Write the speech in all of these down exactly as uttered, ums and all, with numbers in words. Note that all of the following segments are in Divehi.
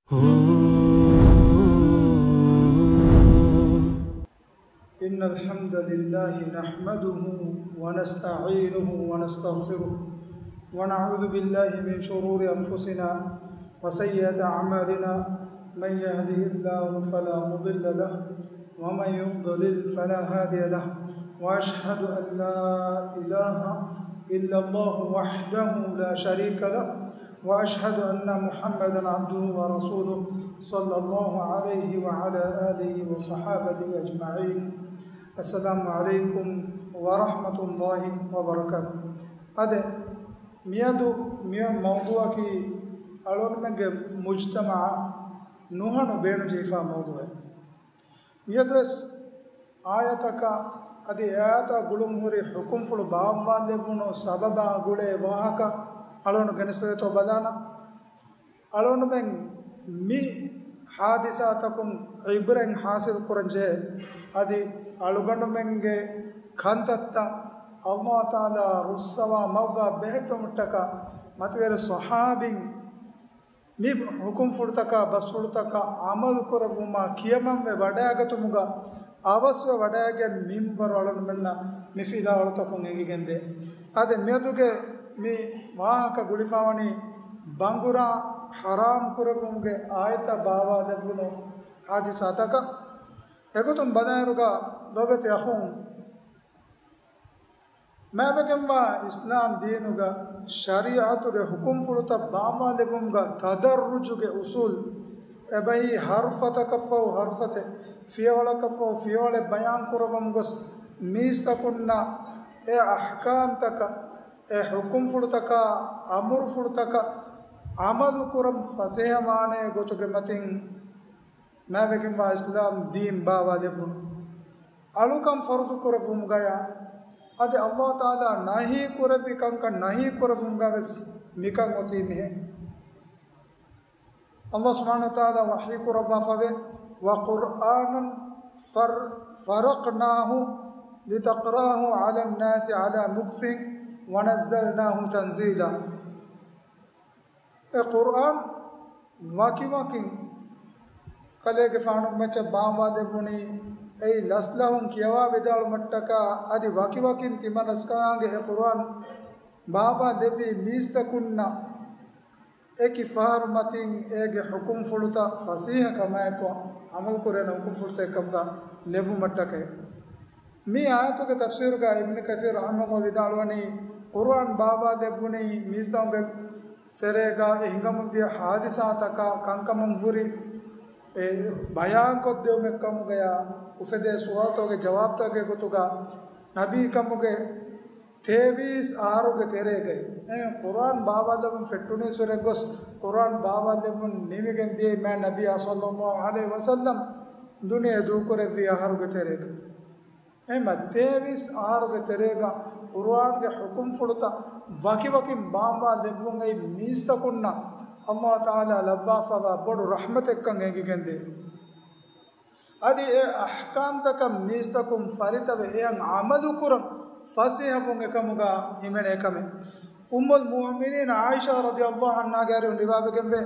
إن الحمد لله نحمده ونستعينه ونستغفره، ونعوذ بالله من شرور أنفسنا وسيئات أعمالنا، من يهده الله فلا مضل له، ومن يضلل فلا هادي له، وأشهد أن لا إله إلا الله وحده لا شريك له، وأشهد أن محمدا عبده ورسوله، صلى الله عليه وعلى آله وصحابته أجمعين. السلام عليكم ورحمة الله وبركاته. އަދި މިއަދު މި މައުޟޫޢަކީ އަޅުގަނޑުމެންގެ މުޖްތަމަޢަށް ނުހަނު ބޭނުންޖެހިފާ މައުޟޫޢެއް. މިއަދުވެސް އާޔަތަކަށް އަދި އެ އާޔަތާ ގުޅުން ހުރި ޙުކުމްފުޅު ބާއްވާލެވުނު ސަބަބާ ގުޅޭ ވާހަކަ އަޅުގަނޑު ގެނެސްދެވޭތޯ ބަލާނަން. އަޅުގަނޑުމެން މި ޙާދިސާތަކުން ޢިބްރަތް ޙާޞިލް ކުރަން ޖެހޭ. އަދި އަޅުގަނޑުމެންގެ ކަންތައްތައް ﷲ ތަޢާލާ ރުއްސަވާ މަގުގަ ބެހެއްޓުމަށްޓަކާ މަތިވެރި ޞަޙާބީން މި ޙުކުމްފުޅުތަކާ ބަސްފުޅުތަކަށް ޢަމަލު ކުރެއްވުމާ ކިޔަމަންވެ ވަޑައިގަތުމުގަ އަވަސްވެ ވަޑައިގެން މިންވަރު އަޅުގަނޑުމެންނަށް މި ފިލާވަޅުތަކުން އެނގިގެންދޭ. އަދި މިއަދުގެ މި ވާހަކަ ގުޅިފަވަނީ ބަނގުރާ ޙަރާމް ކުރެއްވުމުގެ އާޔަތަށް ބާވާލެއްވުނު ޙާދިސާތަކަށް. އެގޮތުން ބަލާއިރުގަ ލޯބިވެތި އަޚުން، މާތްވެގެންވާ އިސްލާމް ދީނުގަ ޝަރީޢަތުގެ ޙުކުމްފުޅުތައް ބާއްވާލެއްވުމުގަ ތަދައްރުޖުގެ އުޞޫލް އެބައި ޙަރުފަތަކަށްފަހު ޙަރުފަތެއް، ފިޔަވަޅަކަށްފަހު ފިޔަވަޅެއް ބަޔާން ކުރައްވަމުން ގޮސް މީސްތަކުންނަށް އެ އަޙްކާމްތަކަށް، އެ ޙުކުމްފުޅުތަކާ، އަމުރުފުޅުތަކަށް ޢަމަލު ކުރަން ފަސޭހަވާނޭ ގޮތުގެ މަތިން މާތްވެގެންވާ އިސްލާމް ދީން ބާވާލެއްވުނު. އަޅުކަން ފަރުޟު ކުރެއްވުމުގަޔާ، އަދި ﷲ ތަޢާލާ ނަހީ ކުރެއްވި ކަންކަން ނަހީ ކުރެއްވުމުގަ ވެސް މިކަން އޮތީ މިހެން. ﷲ ސުބްޙާނަހޫ ވަތަޢާލާ ވަޙީ ކުރައްވާފަވޭ، وَقُرْآنًا فَرَ-، فَرَقْنَاهُ لِتَقْرَأَهُ عَلَى النَّاسِ عَلَى مُكْثٍ وَنَزَّلْنَاهُ تَنزِيلًا. އެ ޤުރްއާން ވަކިވަކިން ކަލޭގެފާނު މައްޗަށް ބާއްވާލެއްވުނީ، އެއީ ލަސްލަހުން ކިޔަވާ ވިދާޅުމަށްޓަކާ، އަދި ވަކިވަކިން ތިމަން ރަސްކަލާނގެ އެ ޤުރްއާން ބާއްވާލެއްވީ މީސްތަކުންނަށް އެކި ފަހަރު މަތިން އޭގެ ޙުކުމްފުޅުތައް ފަސޭހަ ކަމާއެކު ޢަމަލުކުރޭނެ ޙުކުމްފުޅުތައް އެއްކަމުގަ ލެއްވުމަށްޓަކަ. މި އާޔަތުގެ ތަފްސީރުގަ އިބްނު ކަޘީރު ރަޙިމަހުﷲ ވިދާޅުވަނީ، ޤުރްއާން ބާއްވާލެއްވުނީ މީސްތަކުންގެ ތެރޭގަ އެ ހިނގަމުންދިޔަ ޙާދިސާތަކާ ކަންކަމުން ހުރި އެ ބަޔާންކޮށްދެވުމެއްކަމުގަޔާ އުފެދޭ ސުވާލުތަކުގެ ޖަވާބުތަކުގެ ގޮތުގަ ނަބީކަމުގެ ތޭވީސް އަހަރުގެ ތެރޭގައި އެ ޤުރްއާން ބާވާލެވުން ފެއްޓުނީސްވަރެއް ގޮސް، ޤުރްއާން ބާވާލެވުން ނިމިގެން ދިޔައީ މާތް ނަބިއްޔާ ޞައްލައްލާހު ޢަލައިހި ވަސައްލަމް ދުނިޔެ ދޫކުރެއްވި އަހަރުގެ ތެރޭގަ. އެހެންމަ ތޭވީސް އަހަރުގެ ތެރޭގަ ޤުރްއާންގެ ޙުކުމްފުޅުތައް ވަކިވަކިން ބާއްވާލެއްވުން އެއީ މީސްތަކުންނަށް ﷲ ތަޢާލާ ލައްވާފަވާ ބޮޑު ރަޙްމަތެއްކަން އެނގިގެންދޭ. އަދި އެ އަޙްކާމްތަކަށް މީސްތަކުން ފަރިތަވެ އެއަށް ޢަމަލުކުރަން ފަސޭހަވުން އެކަމުގަ ހިމެނޭ ކަމެއް. އުއްމުލް މުއުމިނީން ޢާއިޝާ ރަޟިޔަﷲ ޢަންހާގެ އަރިހުން ރިވާވެގެންވޭ،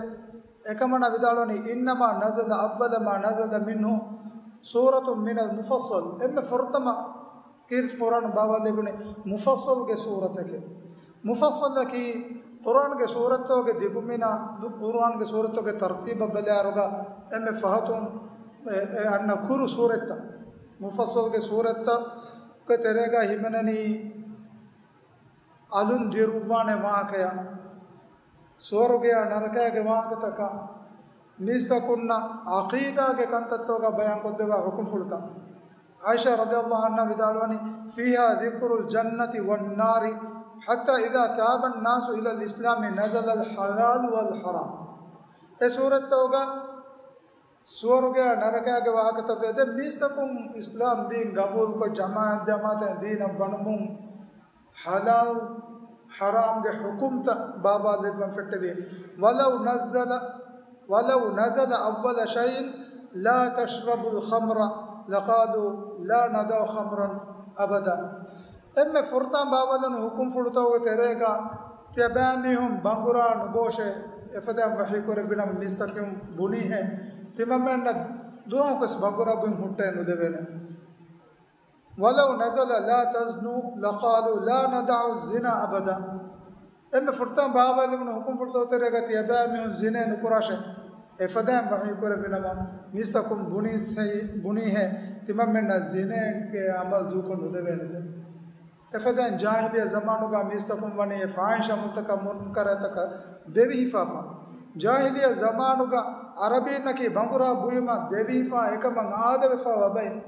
އެކަމަނާ ވިދާޅުވަނީ، إنما نزل أول ما نزل منه سورة من المفصل. އެންމެ ފުރަތަމަ ކީރިތި ޤުރްއާން ބާވާލެވުނީ މުފައްޞަލްގެ ސޫރަތެކޭ. މުފައްޞަލަކީ ޤުރްއާންގެ ސޫރަތްތަކުގެ ދިގުމިނާ، ދު-، ޤުރްއާންގެ ސޫރަތްތަކުގެ ތަރުތީބަށް ބަލާއިރުގަ އެންމެ ފަހަތުން އެ، އެ އަންނަ ކުރު ސޫރަތްތައް. މުފައްޞަލްގެ ސޫރަތްތަކުގެ ތެރޭގަ ހިމެނެނީ އަލުން ދިރުއްވާނެ ވާހަކަޔާ، ސުވަރުގެއާ ނަރަކައިގެ ވާހަކަތަކާ، މީސްތަކުންނަށް ޢަޤީދާގެ ކަންތައްތަކުގަ ބަޔާންކޮށްދެއްވާ ޙުކުމްފުޅުތައް. ޢާއިޝާ ރަޟިޔަﷲ ޢަންހާ ވިދާޅުވަނީ، فيها ذكر الجنة والنار حتى إذا ثاب الناس إلى الإسلام نزل الحلال والحرام. އެ ސޫރަތްތަކުގަ ސުވަރުގެއާ ނަރަކައިގެ ވާހަކަތައް ވޭ. ދެން މީސްތަކުން އިސްލާމް ދީން ގަބޫލުކޮށް، ޖަމާޢަތް ޖަމާޢަތަށް ދީނަށް ވަނުމުން، ޙަލާލް ޙަރާމްގެ ޙުކުމްތައް ބާވާލެއްވަން ފެއްޓެވި. ولو نزل، ولو نزل أول شيء لا تشربوا الخمر لقالوا لا ندع خمرا أبدا. އެންމެ ފުރަތަމަ ބާވާލެވުނު ޙުކުމްފުޅުތަކުގެ ތެރޭގަ ތިޔަބައިމީހުން ބަނގުރާ ނުބޯށޭ، އެފަދައިން ވަޙީ ކުރެއްވިނަމަ މީސްތަކުން ބުނީހޭ، ތިމަންމެންނަށް ދުވަހަކުވެސް ބަނގުރާ ބުއިން ހުއްޓައެއް ނުދެވޭނެ. وَلَوْ نَزَلَ لَا تَزْنُوا لَقَالُوا لَا نَدَعُ الزِّنَا أَبَدًا. އެންމެ ފުރަތަމަ ބާވާލެވުނު ހުކުމްފުޅުތަކުގެ ތެރޭގަ ތިޔަބައިމީހުން ޒިނޭ ނުކުރާށޭ. އެފަދައިން ވަޙީ ކުރެއްވިނަމަ، މީސްތަކުން ބުނީ ސެ-، ބުނީހޭ، ތިމަންމެންނަށް ޒިނޭގެ ޢަމަލު ދޫކޮށް ނުދެވޭނެތެ. އެފަދައިން ޖާހިލިއްޔަ ޒަމާނުގަ މީސްތަކުން ވަނީ އެ ފާޙިޝާ ޢަމަލުތަކާ މުންކަރާތަކާ ދެވިހިފާފަ. ޖާހިލިއްޔަ ޒަމާނުގަ ޢަރަބީންނަކީ ބަނގުރާ ބުއިމަށް ދެވިހިފާ އެކަމަށް އާދަވެފާވާ ބައެއް.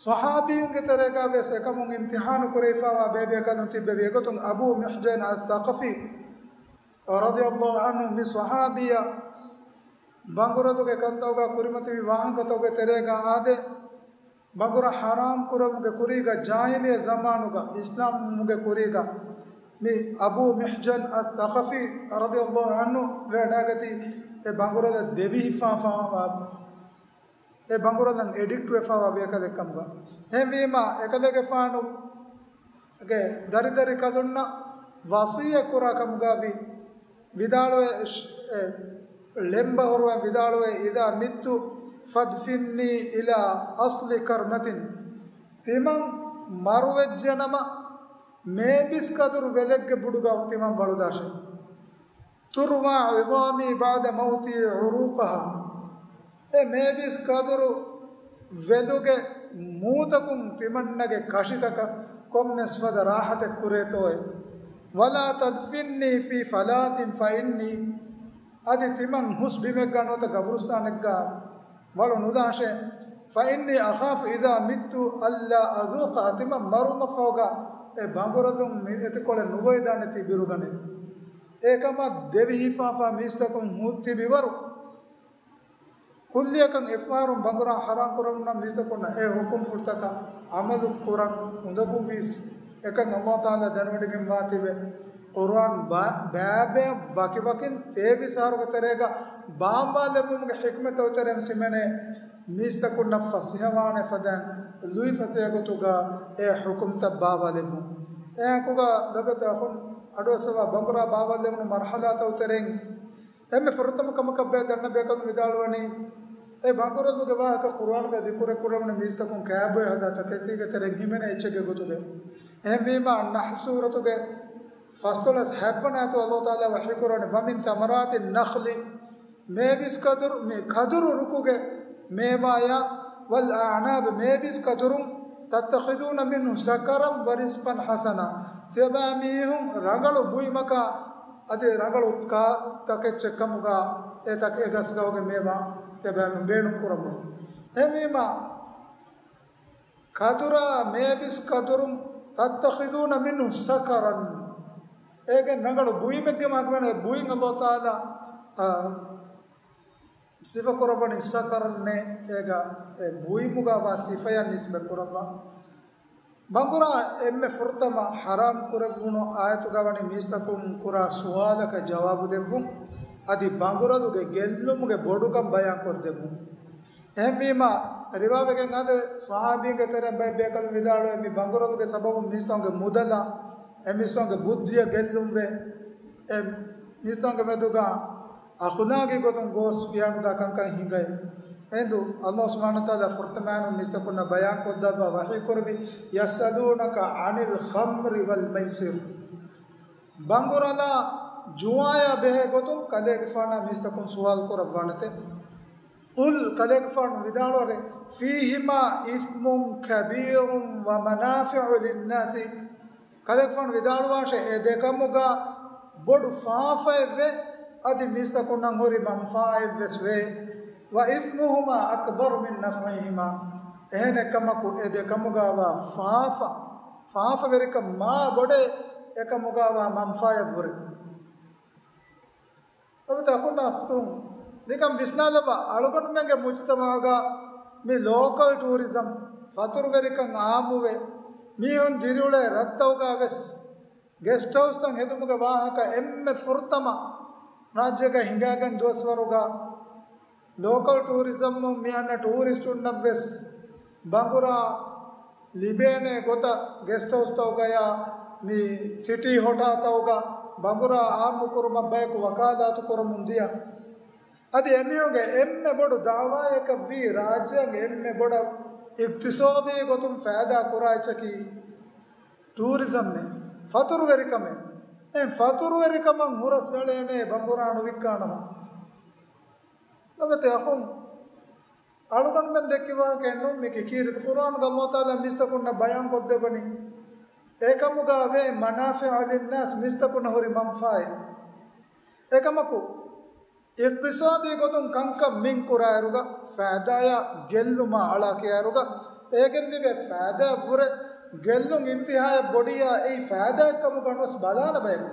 ޞަޙާބީންގެ ތެރޭގަ ވެސް އެކަމުން އިމްތިޙާނު ކުރެވިފާވާ ބޭބޭކަލުން ތިއްބެވި. އެގޮތުން އަބޫ މިޙްޖަން އައްސަޤަފީ ރަޟިޔަﷲ ޢަންހު މި ޞަޙާބީއާ ބަނގުރަލުގެ ކަންތައުގަ ކުރިމަތިވި ވާހަކަތަކުގެ ތެރޭގަ އާދޭ، ބަނގުރަ ޙަރާމް ކުރުމުގެ ކުރީގަ ޖާހިލިއްޔަ ޒަމާނުގަ އިސްލާމްވުމުގެ ކުރީގަ މި އަބޫ މިޙްޖަން އައްސަޤަފީ ރަޟިޔަﷲ ޢަންހު ވެވަޑައިގަތީ އެ ބަނގުރަލަށް ދެވިހިފާފާވާ، އެ ބަނގުރަލަށް އެޑިކްޓް ވެފާވާ ބޭކަލެއް ކަމުގަ. އެހެންވީމަ، އެކަލޭގެފާނުގެ ދަރިދަރިކަލުންނަށް ވަޞިއްޔަތް ކުރާ ކަމުގަ ވި-، ވިދާޅުވެ، އެ، ޅެންބަހުރުވެ ވިދާޅުވެ، إِذَا مِتُّ فَادْفِنِّي إِلَى أَصْلِ كَرْمَةٍ. ތިމަން މަރުވެއްޖެނަމަ، މޭބިސް ކަދުރު ވެލެއްގެ ބުޑުގަ ތިމަން ވަޅުދާށޭ. تُرْوَى عِظَامِي بَعْدَ مَوْتِي عُرُوقَهَا. އެ މޭބިސް ކަދުރު ވެލުގެ މޫތަކުން ތިމަންނަގެ ކަށިތަކަށް ކޮންމެސް ފަދަ ރާޙަތެއް ކުރޭތޯއޭ. وَلَا تَدْفِنِّي فِي فَلَاةٍ فَإِنِّي. އަދި ތިމަން ހުސް ބިމެއްގަ ނުވަތަ ގަބުރުސްތާނެއްގަ ވަޅު ނުދާށޭ. فَإِنِّي أَخَافُ إِذَا مِتُّ أَلَّا أَذُوقَهَا. ތިމަން މަރުމަށްފަހުގަ އެ ބަނގުރަލުން މި އެތިކޮޅެއް ނުބޮއިދާނެތީ ބިރުގަނެ. އެކަމަށް ދެވިހިފާފާ މީސްތަކުން ހު-، ތިބިވަރު ކުއްލިއަކަށް އެއްފަހަރު ބަނގުރާ ޙަރާމް ކުރެވުނަމަ މީސްތަކުންނަށް އެ ޙުކުމްފުޅުތަކަށް ޢަމަލު ކުރަން އުނދަގޫވީސް. އެކަން ﷲ ތަޢާލާ ދަންނަވަޑައިގެންވާތީވެ ޤުރުއާން ބަ-، ބައިބައި ވަކިވަކިން ތޭވީސް އަހަރުގެ ތެރޭގަ ބާއްވާލެއްވުމުގެ ޙިކްމަތްތައް ތެރެއިން ސިމެނޭ މީސްތަކުންނަށް ފަސޭހަވާނެ ފަދައިން ލުއިފަސޭހަ ގޮތުގަ އެ ޙުކުމްތައް ބާއްވާލެއްވުން. އެ ޙައްޤުގަ ލޮބުވެތި އަޚުން އަޑުއައްސަވާ ބަނގުރާ ބާއްވާލެވުނު މަރުޙަލާތައް ތެރެއިން އެންމެ ފުރަތަމަ ކަމަކަށް ބައެއް ދަންނަ ބޭކަލުން ވިދާޅުވަނީ، އެ ބަނގުރަލުގެ ވާހަކަ ޤުރުއާނުގަ ޛިކުރެއް ކުރެވުނު މީސްތަކުން ކާބޮއެ ހަދާ ތަކެތީގެ ތެރެއިން ހިމެނޭ އެއްޗެއްގެ ގޮތުގައި. އެހެންވީމާ، ނަޙްލު ސޫރަތުގެ ފަސްދޮޅަސް ހަތްވަނަ އާޔަތު ﷲ ތަޢާލާ ވަޙީކުރަނީ، وَمِن ثَمَرَاتِ النَّخْلِ، މޭބިސް ކަދުރު، މި ކަދުރު ރުކުގެ މޭވާޔާ، وَالْأَعْنَابِ، މޭބިސް ކަދުރުން، تَتَّخِذُونَ مِنْهُ سَكَرًا وَرِزْقًا حَسَنًا، ތިޔަބައިމީހުން ރަނގަޅު ބުއިމަކާ އަދި ރަނގަޅު ތަކެއްޗެއް ކަމުގަ އެ ތަކެއް ގަސްގަހުގެ މޭވާ ތިޔަބައިމީހުން ބޭނުން ކުރަމުން. އެހެންވީމާ، ކަދުރާ މޭބިސް ކަދުރުން، تَتَّخِذُونَ مِنْهُ سَكَرًا، އޭގެން ރަނގަޅު ބުއިމެއްގެ މާކަމެން ބުއިން ﷲ ތަޢާލާ، އާ، ސިފަކުރައްވަނީ ސަކަރަންނޭ، އޭގަ އެ ބުއިމުގަ ވާ ސިފަޔަށް ނިސްބަތް ކުރައްވާ. ބަނގުރާ އެންމެ ފުރަތަމަ ޙަރާމް ކުރެއްވުނު އާޔަތުގަ ވަނީ މީސްތަކުން ކުރާ ސުވާލަކަށް ޖަވާބު ދެއްވުން، އަދި ބަނގުރަލުގެ ގެއްލުމުގެ ބޮޑުކަން ބަޔާން ކޮށްދެއްވުން. އެހެންވީމާ، ރިވާވެގެން އާދޭ، ޞަޙާބީންގެ ތެރެއިން ބައެއް ބޭކަލުން ވިދާޅުވޭ، މި ބަނގުރަލުގެ ސަބަބުން މީސްތަކުންގެ މުދަލާ، އެ މީސްތަކުންގެ ބުއްދިއަށް ގެއްލުންވޭ، އެ މީސްތަކުންގެ މެދުގަ އަޚުލާގީ ގޮތުން ގޯސް ފިޔާނުދާ ކަންކަން ހިނގައި. އެނދު ﷲ ސުބްޙާނަހޫ ވަތަޢާލާ ފުރަތަމައިން މީސްތަކުންނަށް ބަޔާން ކޮށްދައްވާ ވަޙީ ކުރެއްވި، يَسْأَلُونَكَ عَنِ الْخَمْرِ وَالْمَيْسِرِ. ބަނގުރަލާ ޖުވާޔާ ބެހޭ ގޮތުން ކަލޭގެފާނާ މީސްތަކުން ސުވާލު ކުރައްވާނެތެ. قُلْ، ކަލޭގެފާނު ވިދާޅުވަރެ، فِيهِمَا إِثْمٌ كَبِيرٌ وَمَنَافِعُ لِلنَّاسِ. ކަލޭގެފާނު ވިދާޅުވާށޭ، އެ ދެކަމުގަ ބޮޑު ފާފައެއްވޭ، އަދި މީސްތަކުންނަށް ހުރި މަންފާއެއްވެސް ވޭ. وَإِثْمُهُمَا أَكْبَرُ مِنْ نَفْعِهِمَا. އެހެނެއްކަމަކު، އެ ދެކަމުގަވާ ފާފަ، ފާފަވެރިކަން މާ ބޮޑޭ، އެކަމުގަވާ މަންފާއަށްވުރެ. އަޅުގަނޑު އަޚުންނާ އުޚްތުން، ނިކަން ވިސްނާލައްވާ، އަޅުގަނޑުމެންގެ މުޖުތަމަޢުގަ މި ލޯކަލް ޓޫރިޒަމް، ފަތުރުވެރިކަން އާއްމުވެ، މީހުން ދިރިއުޅޭ ރަށްތައުގަ ވެސް ގެސްޓް ހައުސްތައް ހެދުމުގެ ވާހަކަ އެންމެ ފުރަތަމަ ރާއްޖޭގަ ހިނގާގެން ދުވަސްވަރުގަ ލޯކަލް ޓޫރިޒަމުން މި އަންނަ ޓޫރިސްޓުންނަށް ވެސް ބަނގުރާ ލިބޭނެ ގޮތަށް ގެސްޓް ހައުސްތައުގަޔާ މި ސިޓީ ހޮޓާތައުގަ ބަނގުރާ އާއްމުކުރުމަށް ބަޔަކު ވަކާލާތު ކުރަމުން ދިޔަ. އަދި އެމީހުންގެ އެންމެ ބޮޑު ދަޢުވާއަކަށްވީ ރާއްޖޭގެ އެންމެ ބޮޑަށް އިޤްތިޞާދީ ގޮތުން ފައިދާ ކުރާ އެއްޗަކީ ޓޫރިޒަމްއެއް، ފަތުރުވެރިކަމެއް. އެ ފަތުރުވެރިކަމަށް ހުރަސް އެޅޭނެ ބަނގުރާ ނުވިއްކާނަމަ. ލޮބުވެތި އަޚުން، އަޅުގަނޑުމެން ދެއްކި ވާހަކައެއް ނޫން މީކީ. ކީރިތި ޤުރުއާނުގަ ﷲ ތަޢާލާ މީސްތަކުންނަށް ބަޔާން ކޮށްދެއްވަނީ އެކަމުގަ ވޭ މަނާފިޢު ލިންނާސް، މީސްތަކުންނަށް ހުރި މަންފާއެއް. އެކަމަކު، އިޤްތިޞާދީ ގޮތުން ކަންކަން މިން ކުރާއިރުގަ، ފައިދާޔާ ގެއްލުމާ އަޅާ ކިޔާއިރުގަ، އޭގެން ލިބޭ ފައިދާއަށްވުރެ ގެއްލުން އިންތިހާއަށް ބޮޑިޔާ އެއީ ފައިދާއެއްކަމުގަ ނުވެސް ބަލާނެ ބަޔަކު.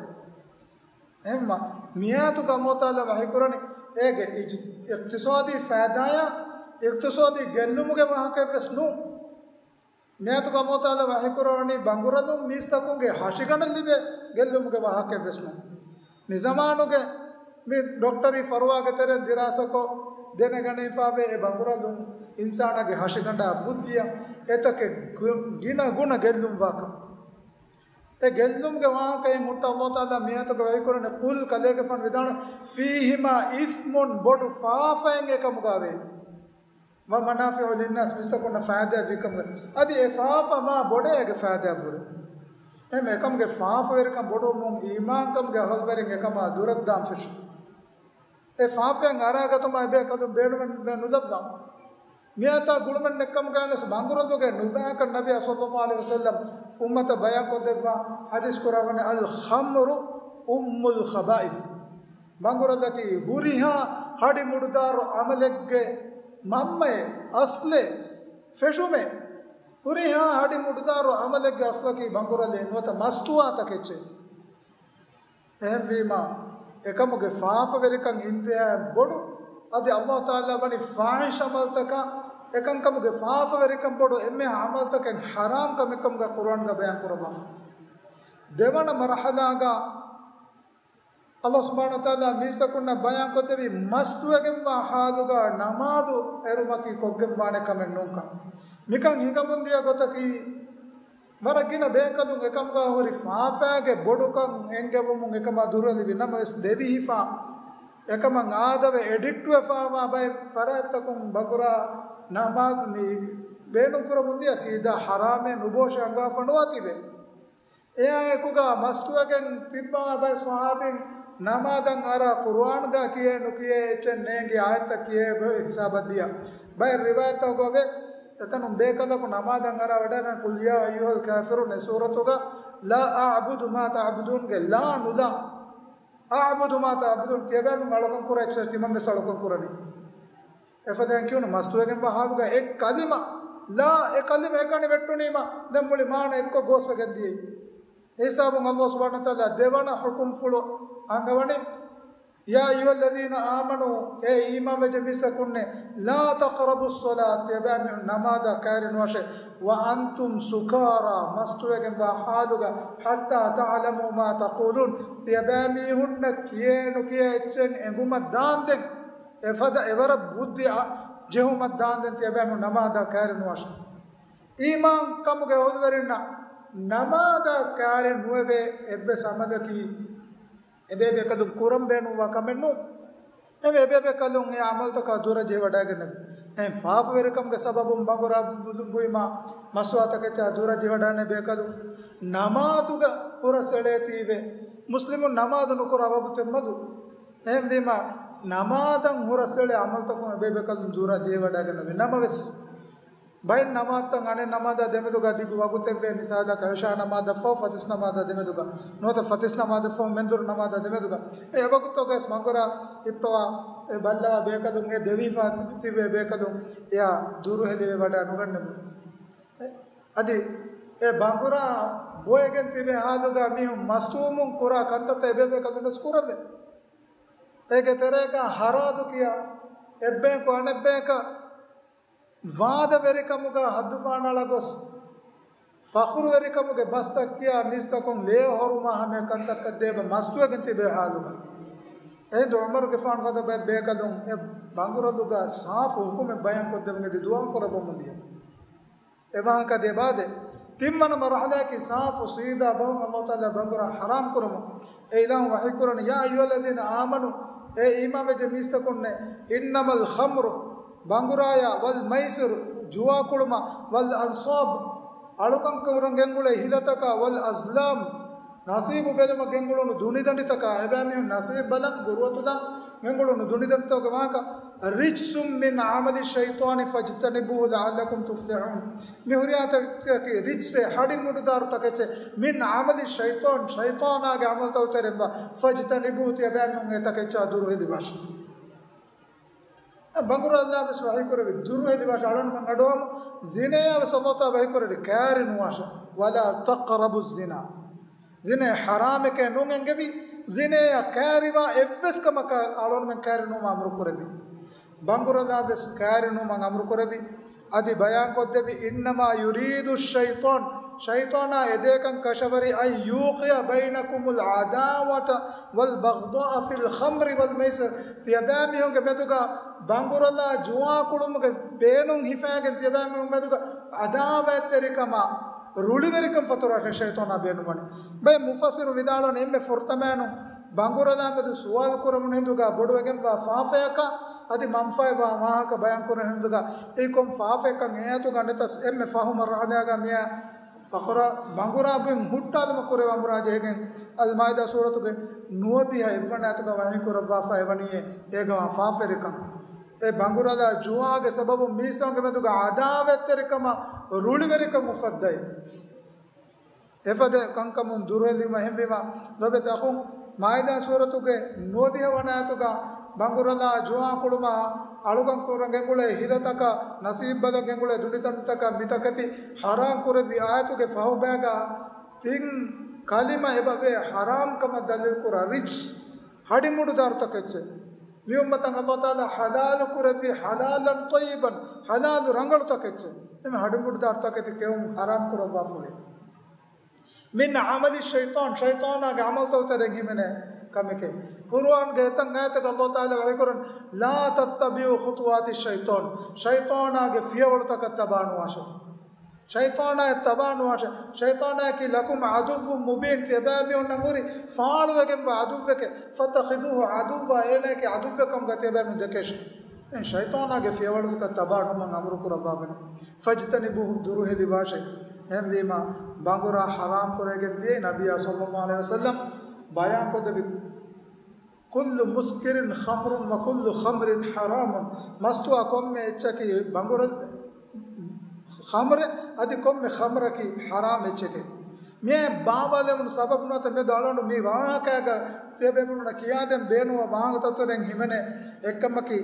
އެހެންމަ، މިއާޔަތުގަ ﷲ ތަޢާލާ ވަޙީކުރަނީ އޭގެ އިޖް-، އިޤްތިޞާދީ ފައިދާޔާ، އިޤްތިޞާދީ ގެއްލުމުގެ ވާހަކައެއްވެސް ނޫން. މިއާޔަތުގަ ﷲ ތަޢާލާ ވަޙީކުރައްވަނީ ބަނގުރަލުން މީސްތަކުންގެ ހަށިގަނޑަށް ލިބޭ ގެއްލުމުގެ ވާހަކައެއްވެސް ނޫން. މި ޒަމާނުގެ މި ޑޮކްޓަރީ ފަރުވާގެ ތެރެއިން ދިރާސާކޮށް ދެނެގަނެފައިވޭ އެ ބަނގުރަލުން އިންސާނާގެ ހަށިގަނޑާ ބުއްދިއަށް އެތަކެއް ގު-، ގިނަ ގުނަ ގެއްލުން ވާކަން. އެ ގެއްލުމުގެ ވާހަކައިން ހުއްޓަ ﷲ ތަޢާލާ މިއާޔަތުގަ ވަޙީކުރަނީ، قُلْ، ކަލޭގެފާނު ވިދާޅުވީ، فِيهِمَا إِثْمٌ، ބޮޑު ފާފައެއް އެކަމުގަ ވޭ. وَمَنَافِعُ لِلنَّاسِ، މީސްތަކުންނަށް ފައިދާއެއް ވީކަމުގަ. އަދި އެ ފާފަ މާ ބޮޑޭ އޭގެ ފައިދާއަށްވުރެ. އެހެން އެކަމުގެ ފާފަވެރިކަން ބޮޑުވުމުން އީމާންކަމުގެ އަހުލުވެރިން އެކަމާ ދުރަށްދާން ފެށި. އެ ފާފައިން އަރާގަތުމާ އެބޭކަލުން ބޭނުމެއް ނުލައްވާ. މިއާޔަތާ ގުޅުމެއް ނެތްކަމުގައިވެސް ބަނގުރަލުގެ ނުބައިކަން ނަބިއްޔާ ޞައްލައްލާހު ޢަލައިހި ވަސައްލަމް އުއްމަތަށް ބަޔާންކޮށްދެއްވާ ޙަދީޘް ކުރައްވަނީ، الْخَمْرُ أُمُّ الْخَبَائِثِ. ބަނގުރަލަކީ ހުރިހާ ހަޑި މުޑުދާރު ޢަމަލެއްގެ މަންމައެއް، އަސްލެއް، ފެށުމެއް. ހުރިހާ ހަޑި މުޑުދާރު ޢަމަލެއްގެ އަސްލަކީ ބަނގުރަލޭ ނުވަތަ މަސްތުވާތަކެއްޗޭ. އެހެންވީމާ، އެކަމުގެ ފާފަވެރިކަން އިންތިހާއަށް ބޮޑު، އަދި ﷲ ތަޢާލާ ވަނީ ފާޙިޝް ޢަމަލުތަކާ، އެކަންކަމުގެ ފާފަވެރިކަން ބޮޑު އެންމެހާ ޢަމަލުތަކެއް ޙަރާމް ކަމެއްކަމުގަ ޤުރުއާންގަ ބަޔާން ކުރައްވާފަ. ދެވަނަ މަރުޙަލާގަ ﷲ ސުބްޙާނަހޫ ވަތަޢާލާ މީސްތަކުންނަށް ބަޔާންކޮށްދެއްވީ މަސްތުވެގެންވާ ޙާލުގަ ނަމާދު އެރުމަކީ ކޮށްގެންވާނެ ކަމެއް ނޫންކަން. މިކަން ހިނގަމުންދިޔަ ގޮތަކީ، ވަރަށް ގިނަ ބޭކަލުން އެކަމުގަ ހުރި ފާފައިގެ ބޮޑުކަން އެންގެވުމުން އެކަމާ ދުރަށް ލިބި ނަމަވެސް ދެވިހިފާ، އެކަމަށް އާދަވެ އެޑިކްޓްވެފާވާ ބައެއް ފަރާތްތަކުން ބަނގުރާ ނަމާދު މި ބޭނުންކުރަމުންދިޔަ ސީދާ ޙަރާމޭ ނުބޯށެ އަންގާފަ ނުވާތީވެ. އެއާއެކުގަ މަސްތުވެގެން ތިއްބާ ބައެއް ޞަޙާބީން ނަމާދަށް އަރާ ޤުރުއާންގަ ކިޔޭ ނުކިޔޭ އެއްޗެއް ނޭނގި އާޔަތްތައް ކިޔޭ ގޮތް ހިސާބަށް ދިޔަ. ބައެއް ރިވާޔަތްތަކުގަ ވޭ، އެތަނުން ބޭކަލަކު ނަމާދަށް އަރާ ވަޑައިގެން قُلْ يَا أَيُّهَا الْكَافِرُونَ އެ ސޫރަތުގަ لَا أَعْبُدُ مَا تَعْبُدُونَ ގެ ލާ ނުލާ، أَعْبُدُ مَا تَعْبُدُونَ ތިޔަބައިމީހުން އަޅުކަން ކުރާ އެއްޗެއް ތިމަން ވެސް އަޅުކަން ކުރަނީ. އެފަދައިން ކިޔުނު މަސްތުވެގެންވާ ޙާލުގަ އެ ކަލިމަ، ލާ އެ ކަލިމަ އެކަނި ވެއްޓުނީމަ، ދެން މުޅި މާނަ އެއްކޮށް ގޯސްވެގެން ދިޔައީ. އެ ހިސާބުން ﷲ ސުބްޙާނަހޫ ވަތަޢާލާ ދެވަނަ ޙުކުމްފުޅު އަންގަވަނީ، يَا أَيُّهَا الَّذِينَ آمَنُوا އޭ އީމާންވެއްޖެ މީސްތަކުންނޭ، لَا تَقْرَبُوا الصَّلَاةَ ތިޔަބައިމީހުން ނަމާދަށް ކައިރި ނުވަށޭ، وَأَنْتُمْ سُكَارَىٰ މަސްތުވެގެންވާ ޙާލުގަ، حَتَّىٰ تَعْلَمُوا مَا تَقُولُونَ ތިޔަބައިމީހުންނަށް ކިޔޭ ނުކިޔޭ އެއްޗެއް އެނގުމަށް ދާންދެން، އެފަދަ އެވަރަށް ބުއްދި އަ-، ޖެހުމަށް ދާންދެން ތިޔަބައިމީހުން ނަމާދަށް ކައިރި ނުވަށޭ. އީމާންކަމުގެ އަހުލުވެރިންނަށް ނަމާދަށް ކައިރި ނުވެވޭ އެއްވެސް ޢަމަލަކީ އެބޭބޭކަލުން ކުރަން ބޭނުންވާ ކަމެއް ނޫން. އެ އެބޭބޭކަލުން އެ ޢަމަލުތަކާ ދުރަށް ޖެހިވަޑައިގަންނެވި. އެހެން ފާފަވެރިކަމުގެ ސަބަބުން ބަނގުރާ ބުއިމާ މަސްތުވާތަކެއްޗާ ދުރަށް ޖެހިވަޑައިގަންނަވާ ބޭކަލުން ނަމާދުގަ ހުރަސް އެޅޭތީވެ، މުސްލިމުން ނަމާދު ނުކުރާ ވަގުތެއް މަދު. އެހެންވީމާ، ނަމާދަށް ހުރަސް އެޅޭ ޢަމަލުތަކުން އެބޭބޭކަލުން ދުރަށް ޖެހިވަޑައިގަންނަވި. ނަމަވެސް، ބައެއް ނަމާދުތައް އަނެއް ނަމާދާ ދެމެދުގަ ދިގު ވަގުތެއްވޭ، މިސާލަކަށް ޢިޝާ ނަމާދަށްފަހު ފަތިސް ނަމާދާ ދެމެދުގަ، ނުވަތަ ފަތިސް ނަމާދަށްފަހު މެންދުރު ނަމާދާ ދެމެދުގަ، އެ ވަގުތުގަވެސް ބަނގުރާ ހިއްޕަވާ، އެ ބައްލަވާ ބޭކަލުން އެ ދެވިފާ ތިބޭ ބޭކަލުން އެއާ ދުރުހެލިވެވަޑައި ނުގަންނަވާ. އަދި އެ ބަނގުރާ ބޮއެގެން ތިބޭ ޙާލުގަ މީހުން މަސްތުވުމުން ކުރާ ކަންތައްތައް އެބޭބޭކަލުން ވެސް ކުރައްވޭ. އޭގެ ތެރޭގަ ހަރާދު ކިޔާ، އެއްބަޔަކު އަނެއްބަޔަކަށް ވާދަވެރިކަމުގަ ހައްދުފަހަނަޅަ ގޮސް، ފަޚުރުވެރިކަމުގެ ބަސްތައް ކިޔާ މީސްތަކުން ލޭ ހޮރުމާ ހަމަޔަށް ކަންތައްތައް ދޭބަ މަސްތުވެގެން ތިބޭ ޙާލުގަ. އެހިނދު ޢުމަރުގެފާނު ފަދަ ބައެއް ބޭކަލުން އެ ބަނގުރަލުގަ ސާފު ޙުކުމެއް ބަޔާންކޮށްދެވުން އެދި ދުޢާ ކުރައްވަމުން ދިޔަ. އެ ވާހަކަ ދެބާދެ. ތިންވަނަ މަރުޙަލާއަކީ ސާފު ސީދާ ބަހުން ﷲ ތަޢާލާ ބަނގުރާ ޙަރާމް ކުރުމުން. އެ އިލާހު ވަޙީ ކުރަނީ، يا أيها الذين آمنوا، އޭ އީމާން ވެއްޖެ މީސްތަކުންނޭ، إنما الخمر، ބަނގުރާޔާ، والميسر، ޖުވާ ކުޅުމާ، والأنصاب، އަޅުކަން ކުރަން ގެންގުޅޭ ހިލަތަކާ، والأزلام، ނަސީބު ބެލުމަށް ގެންގުޅުނު ދުނިދަނޑިތަކާ، އެބައިމީހުން ނަސީބު ބަލަން، ގުރުވަތުލަން ގެންގުޅުނު ދުނިދަނޑިތަކުގެ ވާހަކަ، رجس من عمل الشيطان فاجتنبوه لعلكم تفلحون. މި ހުރިހާތަކަކީ ރިޖްސޭ، ހަޑި މުޑުދާރު ތަކެއްޗެއް، من عمل الشيطان، ޝައިޠާނާގެ ޢަމަލުތައް ތެރެއިން ވާ، فاجتنبوه، ތިޔަބައިމީހުން އެ ތަކެއްޗާ ދުރުހެލިވާށޭ. ބަނގުރާ ﷲ ވެސް ވަޙީކުރެއްވި ދުރުހެލިވާށޭ، އަޅުގަނޑުމެން އަޑުއަހަމު. ޒިނޭއާ ވެސް ﷲ ތަޢާލާ ވަޙީކުރެއްވި ކައިރި ނުވާށޭ. ولا تقربوا الزنا. ޒިނޭ ޙަރާމެކޭ ނޫން އެންގެވި، ޒިނޭއަށް ކައިރިވާ އެއްވެސް ކަމަކަށް އަޅުގަނޑުމެން ކައިރި ނުވުމަށް އަމުރު ކުރެއްވި. ބަނގުރާ ﷲ ވެސް ކައިރި ނުވުމަށް އަމުރު ކުރެއްވި. އަދި ބަޔާންކޮށްދެއްވި، إنما يريد الشيطان، ޝައިޠާނާ އެދޭކަން ކަށަވަރި، أن يوقع بينكم العداوة والبغضاء في الخمر والميسر، ތިޔަބައިމީހުންގެ މެދުގަ ބަނގުރާ ޖުވާ ކުޅުމުގެ ބޭނުން ހިފައިގެން ތިޔަބައިމީހުން މެދުގަ ޢަދާވާތްތެރިކަމާ ރުޅިވެރިކަން ފަތުރުވާށޭ، ޝައިޠާނާ ބޭނުންވަނީ. ބައެއް މުފައްސިރު ވިދާޅުވަނީ، އެންމެ ފުރަތަމައިނު ބަނގުރާ މެދު ސުވާލު ކުރެވުނު ހިނދުގަ، ބޮޑުވެގެންވާ ފާފަޔަކަށް އަދި މަންފާއެއްވާ ވާހަކަ ބަޔާން ކުރެވުނު ހިނދުގަ، އެއީ ކޮން ފާފައެއްކަން އެއާތުގަ ނެތަސް އެންމެ ފަހު މަރުޙަލާގަ މިއާ ބަނގުރާ، ބަނގުރާ ބިން ހުއްޓާލުމަށް ކުރެވޭ އަމުރާ ޖެހިގެން، އަލްމާއިދާ ސޫރަތުގެ ނުވަދިހަ އެއްވަނަ އާޔަތުގަ ވަޙީ ކުރައްވާފައި ވަނީ އެ، އޭގަވާ ފާފަވެރިކަން. އެ ބަނގުރާ ޖުވާގެ ސަބަބުން މީސްތަކުންގެ މެދުގަ ޢަދާވާތްތެރިކަމާ ރުޅިވެރިކަން އުފައްދައި. އެފަދަ ކަންކަމުން ދުރުހެލިވުމަށް އެހެންވީމަ، ލޯބިވެތި އަޚުން، މާއިދާ ސޫރަތުގެ ނުވަދިހަ ވަނަ އާޔަތުގަ ބަނގުރާ ޖުވާ ކުޅުމާ، އަޅުކަން ކުރަން ގެންގުޅޭ ހިލަތަކާ، ނަސީބު ބަލަން ގެންގުޅޭ ދުނިދަނޑިތަކާ މިތަކެތި ޙަރާމް ކުރެއްވި އާޔަތުގެ ފަހުބައިގަ ތިން ކަލިމަ އެބަ ވޭ ޙަރާމް ކަމަށް ދަލީލު ކުރާ، ރިޖްސް، ހަޑި މުޑުދާރު ތަކެއްޗެއް. މި އުއްމަތަށް ﷲ ތަޢާލާ ޙަލާލު ކުރެއްވި ޙަލާލަން ޠައްޔިބަން، ޙަލާލު ރަނގަޅު ތަކެއްޗެއް. އެމެ ހަޑި މުޑުދާރު ތަކެތި ކެއުން ޙަރާމް ކުރައްވާފަ ވޭ. من عمل الشيطان، ޝައިޠާނާގެ ޢަމަލުތައް ތެރެއިން ހިމެނޭ ކަމެކޭ. ޤުރުއާންގެ އެތައް އާޔަތަކަށް ﷲ ތަޢާލާ ވަޙީކުރަން، لا تتبعوا خطوات الشيطان، ޝައިޠާނާގެ ފިޔަވަޅުތަކަށް ތަބާނުވާށޭ. ޝައިޠާނާއަށް ތަބާނުވާށޭ. ޝައިޠާނާއަކީ لكم عدو مبين، ތިޔަބައިމީހުންނަށް ހުރި ފާޅުވެގެންވާ ޢަދުއްވެކޭ. فاتخذوه عدوا، އޭނައަކީ ޢަދުއްވެއް ކަމުގަ ތިޔަބައިމީހުން ދެކޭށޭ. އެ ޝައިޠާނާގެ ފިޔަވަޅުތަކަށް ތަބާނުވުމަށް އަމުރު ކުރައްވާފަ ވަނީ. فاجتنبوه، ދުރުހެލިވާށޭ. އެހެންވީމަ، ބަނގުރާ ޙަރާމް ކުރެވިގެން ދިޔައީ ނަބިއްޔާ ޞައްލައްލާހު ޢަލައިހި ވަސައްލަމް ބަޔާންކޮށްދެއްވި، كل مسكر خمر وكل خمر حرام، މަސްތުވާ ކޮންމެ އެއްޗަކީ ބަނގުރަ، ޚަމްރެއް، އަދި ކޮންމެ ޚަމްރަކީ ޙަރާމް އެއްޗެކޭ. މިއާ ބާވާލެވުނު ސަބަބު ނުވަތަ މެދު އަޅުގަނޑު މި ވާހަކައިގަ ތިޔަބޭފުޅުންނަށް ކިޔާދޭން ބޭނުންވާ ވާހަކަތައް ތެރެއިން ހިމެނޭ. އެއްކަމަކީ،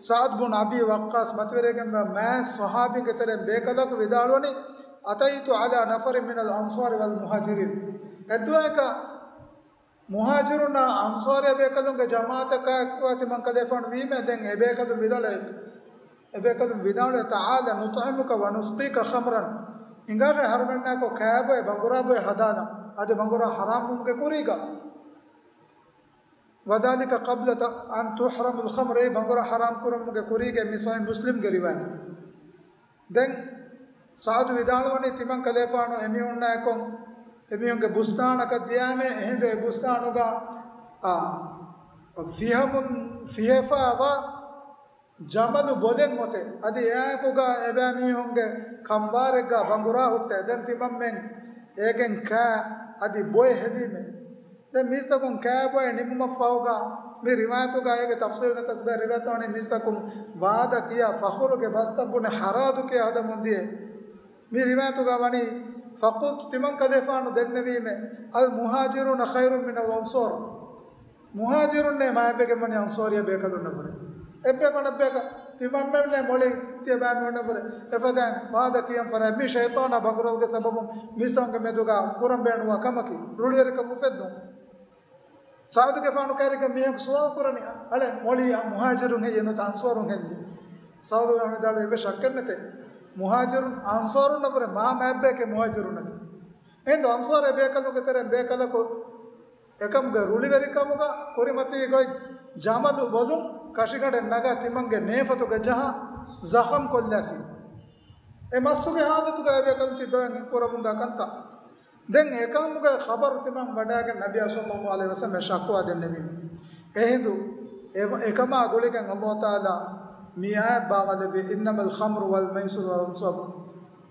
ސަޢްދު ބުން އަބީ ވައްޤާޞް މަތިވެރިވެގެންވާ މާތް ޞަޙާބީންގެ ތެރެއިން ބޭކަލަކު ވިދާޅުވަނީ، أتيت على نفر من الأنصار والمهاجرين، އެއްދުވަހަކަށް މުހާޖިރުންނާ އަންޞާރީ ބޭކަލުންގެ ޖަމާޢަތަކާއެކު ތިމަންކަލޭފާނު ވީމޭ، ދެން އެބޭކަލުން ވިދާޅުވި، އެބޭކަލުން ވިދާޅުވި، تعال نطعمك ونسقيك خمرا، ހިނގާށޭ އަހަރުމެންނާއެކު ކާބޮއެ ބަނގުރާ ބޮއެ ހަދާލަން، އަދި ބަނގުރާ ޙަރާމްވުމުގެ ކުރީގަ. وذلك قبل أن تحرم الخمر، އެ ބަނގުރާ ޙަރާމް ކުރުމުގެ ކުރީގަ. މި ޞަޙީޙު މުސްލިމްގެ ރިވާޔަތެއް. ދެން ސަޢުދު ވިދާޅުވަނީ، ތިމަން ކަލޭފާނު އެމީހުންނާއެކު އެމީހުންގެ ބުސްތާނަކަށް ދިޔާމޭ، އެހިނދު އެ ބުސްތާނުގަ، އާ، ފިހަމުން ފިހެފާވާ ޖަމަލު ބޮލެއް އޮތޭ. އަދި އެއާއެކުގަ އެބައިމީހުންގެ ކަނބާރެއްގަ ބަނގުރާ ހުއްޓޭ. ދެން ތިމަންމެން އޭގެން ކާ އަދި ބޮއެ ހެދީމޭ. ދެން މީސްތަކުން ކާބޮއެ ނިމުމަށްފަހުގަ، މި ރިވާޔަތުގަ އޭގެ ތަފްސީލު ނެތަސް ބޭ ރިވާޔަތު ވަނީ މީސްތަކުން ވާދަ ކިޔާ ފަޚުރުގެ ބަސްތައް ބުނެ ހަރާދު ކިޔާ ހަދަމުން ދިޔަ. މި ރިވާޔަތުގަ ވަނީ، فقلت، ތިމަން ކަލޭފާނު ދެންނެވީމެ، المهاجرون خير من الأنصار. މުހާޖިރުންނޭ މާތްވެގެން ވަނީ އަންޞާރީ ބޭކަލުންނަށްވުރެ. އެއްބޭކަލަށް އެއްބޭކަލަށް ތިމަންމެންނޭ މޮޅި ތިޔަބައިމީހުންނަށްވުރެ. އެފަދައިން ވާދަ ކިޔަން ފަރާތް މި ޝައިޠާނާ ބަނގުރާގެ ސަބަބުން މީސްތަކުންގެ މެދުގަ ކުރަން ބޭނުންވާ ކަމަކީ ރުޅިވެރިކަން އުފެއްދުން. ސަޢުދުގެފާނު ކައިރީގަ މީހަކު ސުވާލު ކުރަނީ، އަޅެ، މޮޅީ މުހާޖިރުން ހެއްޔެ ނުވަތަ އަންޞާރުން ހެއްޔެ؟ ސަޢުދުގެފާނު ވިދާޅުވި، އެއްވެސް ޝައްކެއް ނެތޭ. މުހާޖިރުން އަންޞާރުންނަށްވުރެ މާ މާތް ބަޔެކޭ މުހާޖިރުންނަކީ. އެހިނދު އަންޞާރީ ބޭކަލުންގެ ތެރެއިން ބޭކަލަކު އެކަމުގެ ރުޅިވެރިކަމުގަ ކުރިމަތީ ގޮތް ޖަމަލު ބޮލުން ކަށިގަނޑެއް ނަގާ ތިމަންގެ ނޭފަތުގަ ޖަހާ ޒަޚަމް ކޮށްލާފި. އެ މަސްތުގެ ހާލަތުގައި އެބޭކަލުން ތިބެވެން ކުރަމުންދާ ކަންތައް. ދެން އެކަމުގެ ޚަބަރު ތިމަން ވަޑައިގެން ނަބިއްޔާ ޞައްލައްލާހު ޢަލައިހި ވަސައްލަމަށް ޝަކުވާ ދެންނެވީމެ. އެހިނދު އެ-، އެކަމާ ގުޅިގެން އަލްލާހު ތަޢާލާ މި އާޔަތް ބާވާލެއްވި، إنما الخمر والميسر والأنصاب،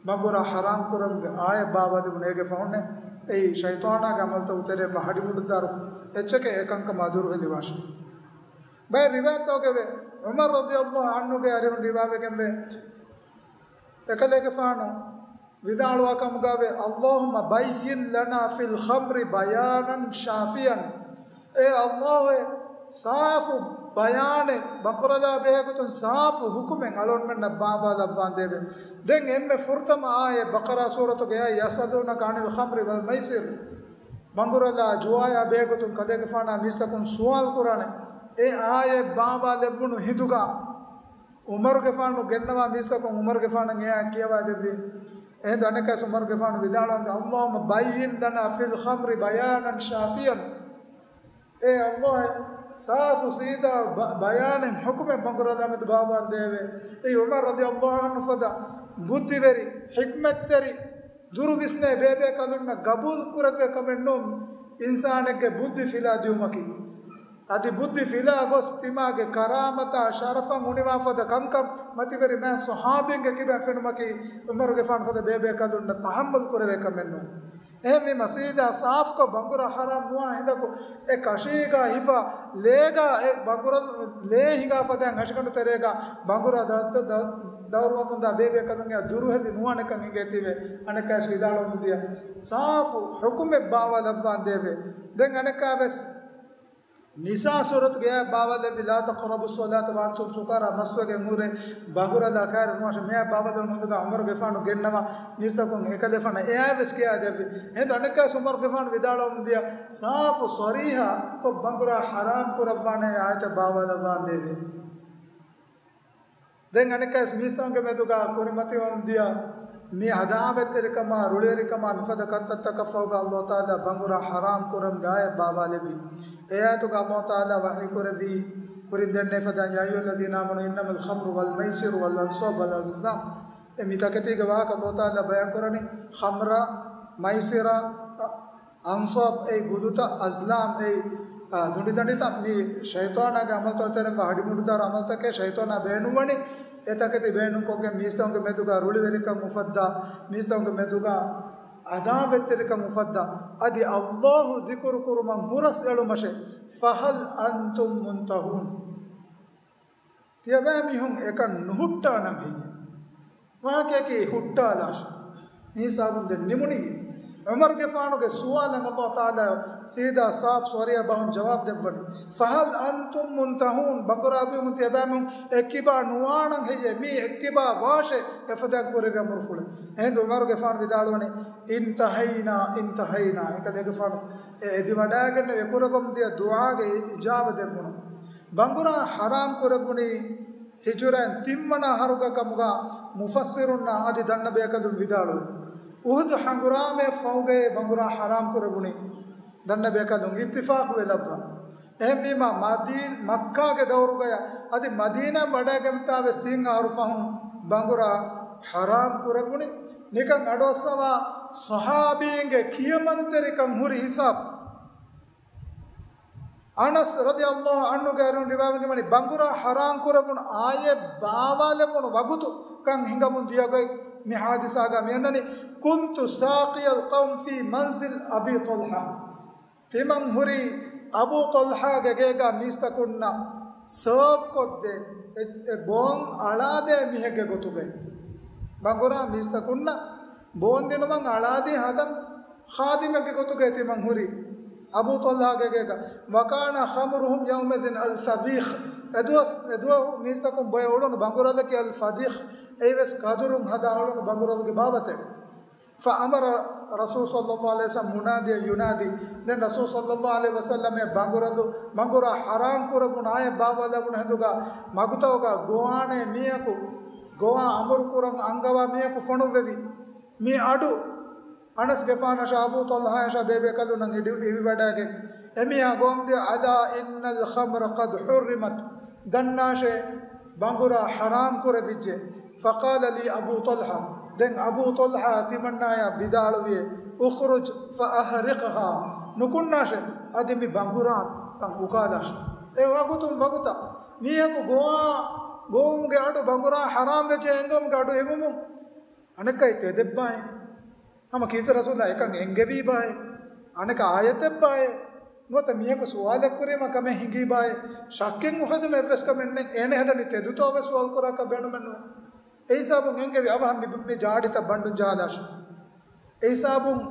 ބަނގުރާ ޙަރާމް ކުރުމުގެ އާޔަތް ބާވާލެވުނު އޭގެ ފަހުންނެއް، އެއީ ޝައިޠާނާގެ ޢަމަލުތައް އުތެރެއްވާ ހަޑިމުޑުދާރު އެއްޗެކޭ އެކަންކަމާ ދުރުހެލިވާށޭ. ބައެއް ރިވާޔަތްތަކުގައި ޢުމަރު ރަޟިޔައްލާހު ޢަންހުގެ އަރިހުން ރިވާވެގެންވޭ، އެކަލޭގެފާނު ވިދާޅުވާ ކަމުގައި، اللهم بين لنا في الخمر بيانا شافيا. އޭ އަލްލާހުއޭ، ސާފު ބަޔާނެއް، ބަނގުރާލާ ބެހޭގޮތުން ސާފު ޙުކުމެއް އަޅުގަނޑުމެންނަށް ބާވާލައްވާނދޭވެ. ދެން އެންމެ ފުރަތަމަ އާޔަތް، ބަޤަރާ ސޫރަތުގެ އާޔަތް، يسألونك عن الخمر والميسر. ބަނގުރާލާ ޖުވާޔާ ބެހޭގޮތުން ކަލޭގެފާނާ މީސްތަކުން ސުވާލު ކުރާނެ. އެ އާޔަތް ބާވާލެއްވުނު ހިނދުގަ ޢުމަރުގެފާނު ގެންނަވާ މީސްތަކުން ޢުމަރުގެފާނަށް އެއާ ކިޔަވާދެއްވި. އެހިނދު އަނެއްކާވެސް ޢުމަރުގެފާނު ވިދާޅުވާނދޭ، اللهم بين لنا في الخمر بيانا شافيا. އޭ އަލްލާހުއޭ، ސާފު ސީދާ ބަ-، ބަޔާނެއް ޙުކުމެއް ބަނގުރާލާމެދު ބާވާނދޭވެ. އެއީ ޢުމަރު ރަޟިޔައްލާހު ޢަންހު ފަދަ ބުއްދިވެރި، ޙިކްމަތްތެރި، ދުރުވިސްނޭ ބޭބޭކަލުންނަށް ގަބޫލު ކުރެއްވޭ ކަމެއް ނޫން އިންސާނެއްގެ ބުއްދި ފިލާ ދިއުމަކީ. އަދި ބުއްދި ފިލާ ގޮސް ތިމާގެ ކަރާމަތާ ޝަރަފަށް އުނިވާ ފަދަ ކަންކަން މަތިވެރި މާތް ޞަޙާބީންގެ ކިބައިން ފެނުމަކީ ޢުމަރުގެފާނު ފަދަ ބޭބޭކަލުންނަށް ތަޙައްމަލް ކުރެވޭ ކަމެއް ނޫން. އެހެންވީމަ ސީދާ ސާފުކޮށް ބަނގުރާ ޙަރާމް ނުވާ ހިނދަކު އެ ކަށީގާ ހިފާ ލޭގާ އެ ބަނގުރަ ލޭ ހިނގާ ފަދައިން ހަށިގަނޑު ތެރޭގާ ބަނގުރާ ދަ-، ދަ-، ދަ-، ދައުރުވަމުންދާ ބޭބޭކަލުން އެއާ ދުރުހެލި ނުވާނެކަން އިނގޭތީވެ. އަނެއްކާވެސް ވިދާޅުވަމުންދިޔަ ސާފު ޙުކުމެއް ބާވާލައްވާނދޭވެ. ދެން އަނެއްކާވެސް ނިސާ ސޫރަތުގެ އާޔަތް ބާވާލެއްވި، لا تقربوا الصلاة وأنتم سكارى، މަސްތުވެގެން ހުރެ ބަނގުރާލާ ކައިރި ނުވާށޭ. މިއާ ބާވާލެވުނު ހިނދުގަ ޢުމަރުގެފާނު ގެންނަވާ މީސްތަކުން އެކަލޭފާނަށް އެއާވެސް ކިޔާދެއްވި. އެހިނދު އަނެއްކާވެސް ޢުމަރުގެފާނު ވިދާޅުވަމުންދިޔަ ސާފު ޞަރީޙަކޮށް ބަނގުރާ ޙަރާމް ކުރައްވާނޭ އާޔަތެއް ބާވާލައްވާނދޭވެ. ދެން އަނެއްކާވެސް މީސްތަކުންގެ މެދުގަ ކުރިމަތިވަމުންދިޔަ މި ޢަދާވަތްތެރިކަމާ، ރުޅިވެރިކަމާ، މިފަދަ ކަންތައްތަކަށްފަހުގަ އަލްލާހު ތަޢާލާ ބަނގުރާ ޙަރާމް ކުރަމުގެ އާޔަތް ބާވާލެއްވި. އެ އާޔަތުގަ އަލްލާހު ތަޢާލާ ވަޙީ ކުރެއްވީ، ކުރިން ދެންނެވި ފަދައިން، يا أيها الذين آمنوا إنما الخمر والميسر والأنصاب والأزلام. އެ މި ތަކެތީގެ ވާހަކަ އަލްލާހު ތަޢާލާ ބަޔާން ކުރަނީ، ޚަމްރާ، މައިސިރާ، އަންޞާބް އެއީ ގުދުތައް، އަޒްލާމް އެއީ، އާ، ދުނޑިދަނޑިތައް، މި ޝައިޠާނާގެ ޢަމަލުތައް ތެރެން ހަޑިމުޑުދާރު ޢަމަލުތަކެއް. ޝައިޠާނާ ބޭނުންވަނީ އެ ތަކެތި ބޭނުންކޮށްގެން މީސްތަކުންގެ މެދުގަ ރުޅިވެރިކަން އުފައްދާ، މީސްތަކުންގެ މެދުގަ ޢަދާވަތްތެރިކަން އުފައްދާ، އަދި އަލްލާހު ޛިކުރު ކުރުމަށް ހުރަސް އެޅުމަށެ. فهل أنتم منتهون؟ ތިޔަބައިމީހުން އެކަން ނުހުއްޓާނަން ހެއްޔެވެ؟ ވާހަކަޔަކީ ހުއްޓާލާށޭ. މިހިސާބުން ދެން ނިމުނީ. ޢުމަރުގެފާނުގެ ސުވާލަށް އަލްލާހު ތަޢާލާ ސީދާ ސާފް ޞަރީޙަ ބަހުން ޖަވާބު ދެއްވަނީ، فهل أنتم منتهون؟ ބަނގުރާ ބިމުން ތިޔަބައިމީހުން އެއްކިބާ ނުވާނަން ހެއްޔެވެ؟ މީ އެއްކިބާ ވާށޭ އެފަދައިން ކުރެއްވި އަމުރުފުޅެއް. އެހިނދު ޢުމަރުގެފާނު ވިދާޅުވަނީ، انتهينا، انتهينا. އެކަލޭގެފާނު އެ އެދިވަޑައިގެންނެވި އެކުރައްވަމުންދިޔަ ދުޢާގެ އިޖާބަ ދެއްވުނު. ބަނގުރާ ޙަރާމް ކުރެއްވުނީ ހިޖުރައިން ތިންވަނަ އަހަރުގެ ކަމުގަ މުފައްސިރުންނާ އަދި ދަންނަ ބޭކަލުން ވިދާޅުވޭ. އުޙުދު ހަނގުރާމައެއް ފަހުގައޭ ބަނގުރާ ޙަރާމް ކުރެވުނީ ދަންނަ ބޭކަލުން އިއްތިފާޤު ވެލައްވާ. އެހެންވީމާ މަދީ-، މައްކާގެ ދައުރުގަޔަށް އަދި މަދީނާ ވަޑައިގެންތާވެސް ތިން އަހަރު ފަހުން ބަނގުރާ ޙަރާމް ކުރެވުނީ. ނިކަން އަޑުއައްސަވާ ޞަޙާބީންގެ ކިޔަމަންތެރިކަން ހުރި ހިސާބު. އަނަސް ރަޟިޔައްލާހު ޢަންހުގެ އަރިހުން ރިވާވެގެންވަނީ، ބަނގުރާ ޙަރާމް ކުރެވުނު އާޔަތް ބާވާލެވުނު ވަގުތު ކަން ހިނގަމުން ދިޔަގޮތް މި ޙާދިސާގަ މިއަންނަނީ، كنت ساقي القوم في منزل أبي طلحة. ތިމަން ހުރީ އަބޫ ޠަލްޙާގެ ގޭގަ މީސްތަކުންނަށް ސާވް ކޮށްދޭ، އެ، އެ ބޯން އަޅާދޭ މީހެއްގެ ގޮތުގައި. ބަނގުރާ މީސްތަކުންނަށް ބޯން ދިނުމަށް އަޅާދީ ހަދަން ޚާދިމެއްގެ ގޮތުގައި ތިމަން ހުރީ އަބޫ ޠަލްޙާގެ ގޭގަ. وكان خمرهم يومئذ الفضيخ. އެދުވަސް، އެދުވަހު މީސްތަކުން ބޮއެ އުޅުނު ބަނގުރަލަކީ الفضيخ. އެއީވެސް ކަދުރުން ހަދާ އުޅުނު ބަނގުރަލުގެ ބާވަތެއް. فأمر رسول صلى الله عليه وسلم مناديا ينادي. ދެން ރަސޫލު ޞައްލައްލާހު ޢަލައިހި ވަސައްލަމަ ބަނގުރަލު، ބަނގުރާ ޙަރާމް ކުރެވުނު އާޔަތް ބާވާލެވުނު ހިނދުގަ މަގުތައުގަ ގޮވާނޭ މީހަކު، ގޮވާ އަމުރު ކުރަން އަންގަވާ މީހަކު ފޮނުއްވެވި. މި އަޑު އަނަސްގެފާނަށާ އަބޫ ޠަލްޙާއަށާ ބޭބޭކަލުންނަށް އިޑި-، އިވިވަޑައިގެން އެމީހާ ގޮވަމުންދިޔަ، ألا إن الخمر قد حرمت، ދަންނާށޭ ބަނގުރާ ޙަރާމް ކުރެވިއްޖެ. فقال لي أبو طلحة، ދެން އަބޫ ޠަލްޙާ ތިމަންނާޔަށް ވިދާޅުވި، "اخرج فأحرقها." ނުކުންނާށޭ، އަދި މި ބަނގުރާތައް އުކާލާށޭ. އެ ވަގުތުން ވަގުތަށް މީހަކު ގޮވާ، ގޮވުމުގެ އަޑު، ބަނގުރާ ޙަރާމް ވެއްޖެ އެނގުމުގެ އަޑު އިވުމުން އަނެއްކާ ތެދެއްބާއޭ. ހަމަ ކީރިތި ރަސޫލާ އެކަން އެންގެވީބާއޭ. އަނެކަ އާޔަތެއްބާއޭ. ނުވަތަ މީހަކު ސުވާލެއް ކުރީމަ ކަމެއް ހިނގީބާއޭ. ޝައްކެއް އުފެދުމެއް އެއްވެސް ކަމެއް ނެތް. އޭނަ ހަދަނީ ތެދުތޯ ވެސް ސުވާލު ކުރާކަށް ބޭނުމެއް ނުވޭ. އެ ހިސާބުން އެންގެވި އަވަހަށް މި، މި ޖާޑިތައް ބަންޑުން ޖަހާލާށޭ. އެ ހިސާބުން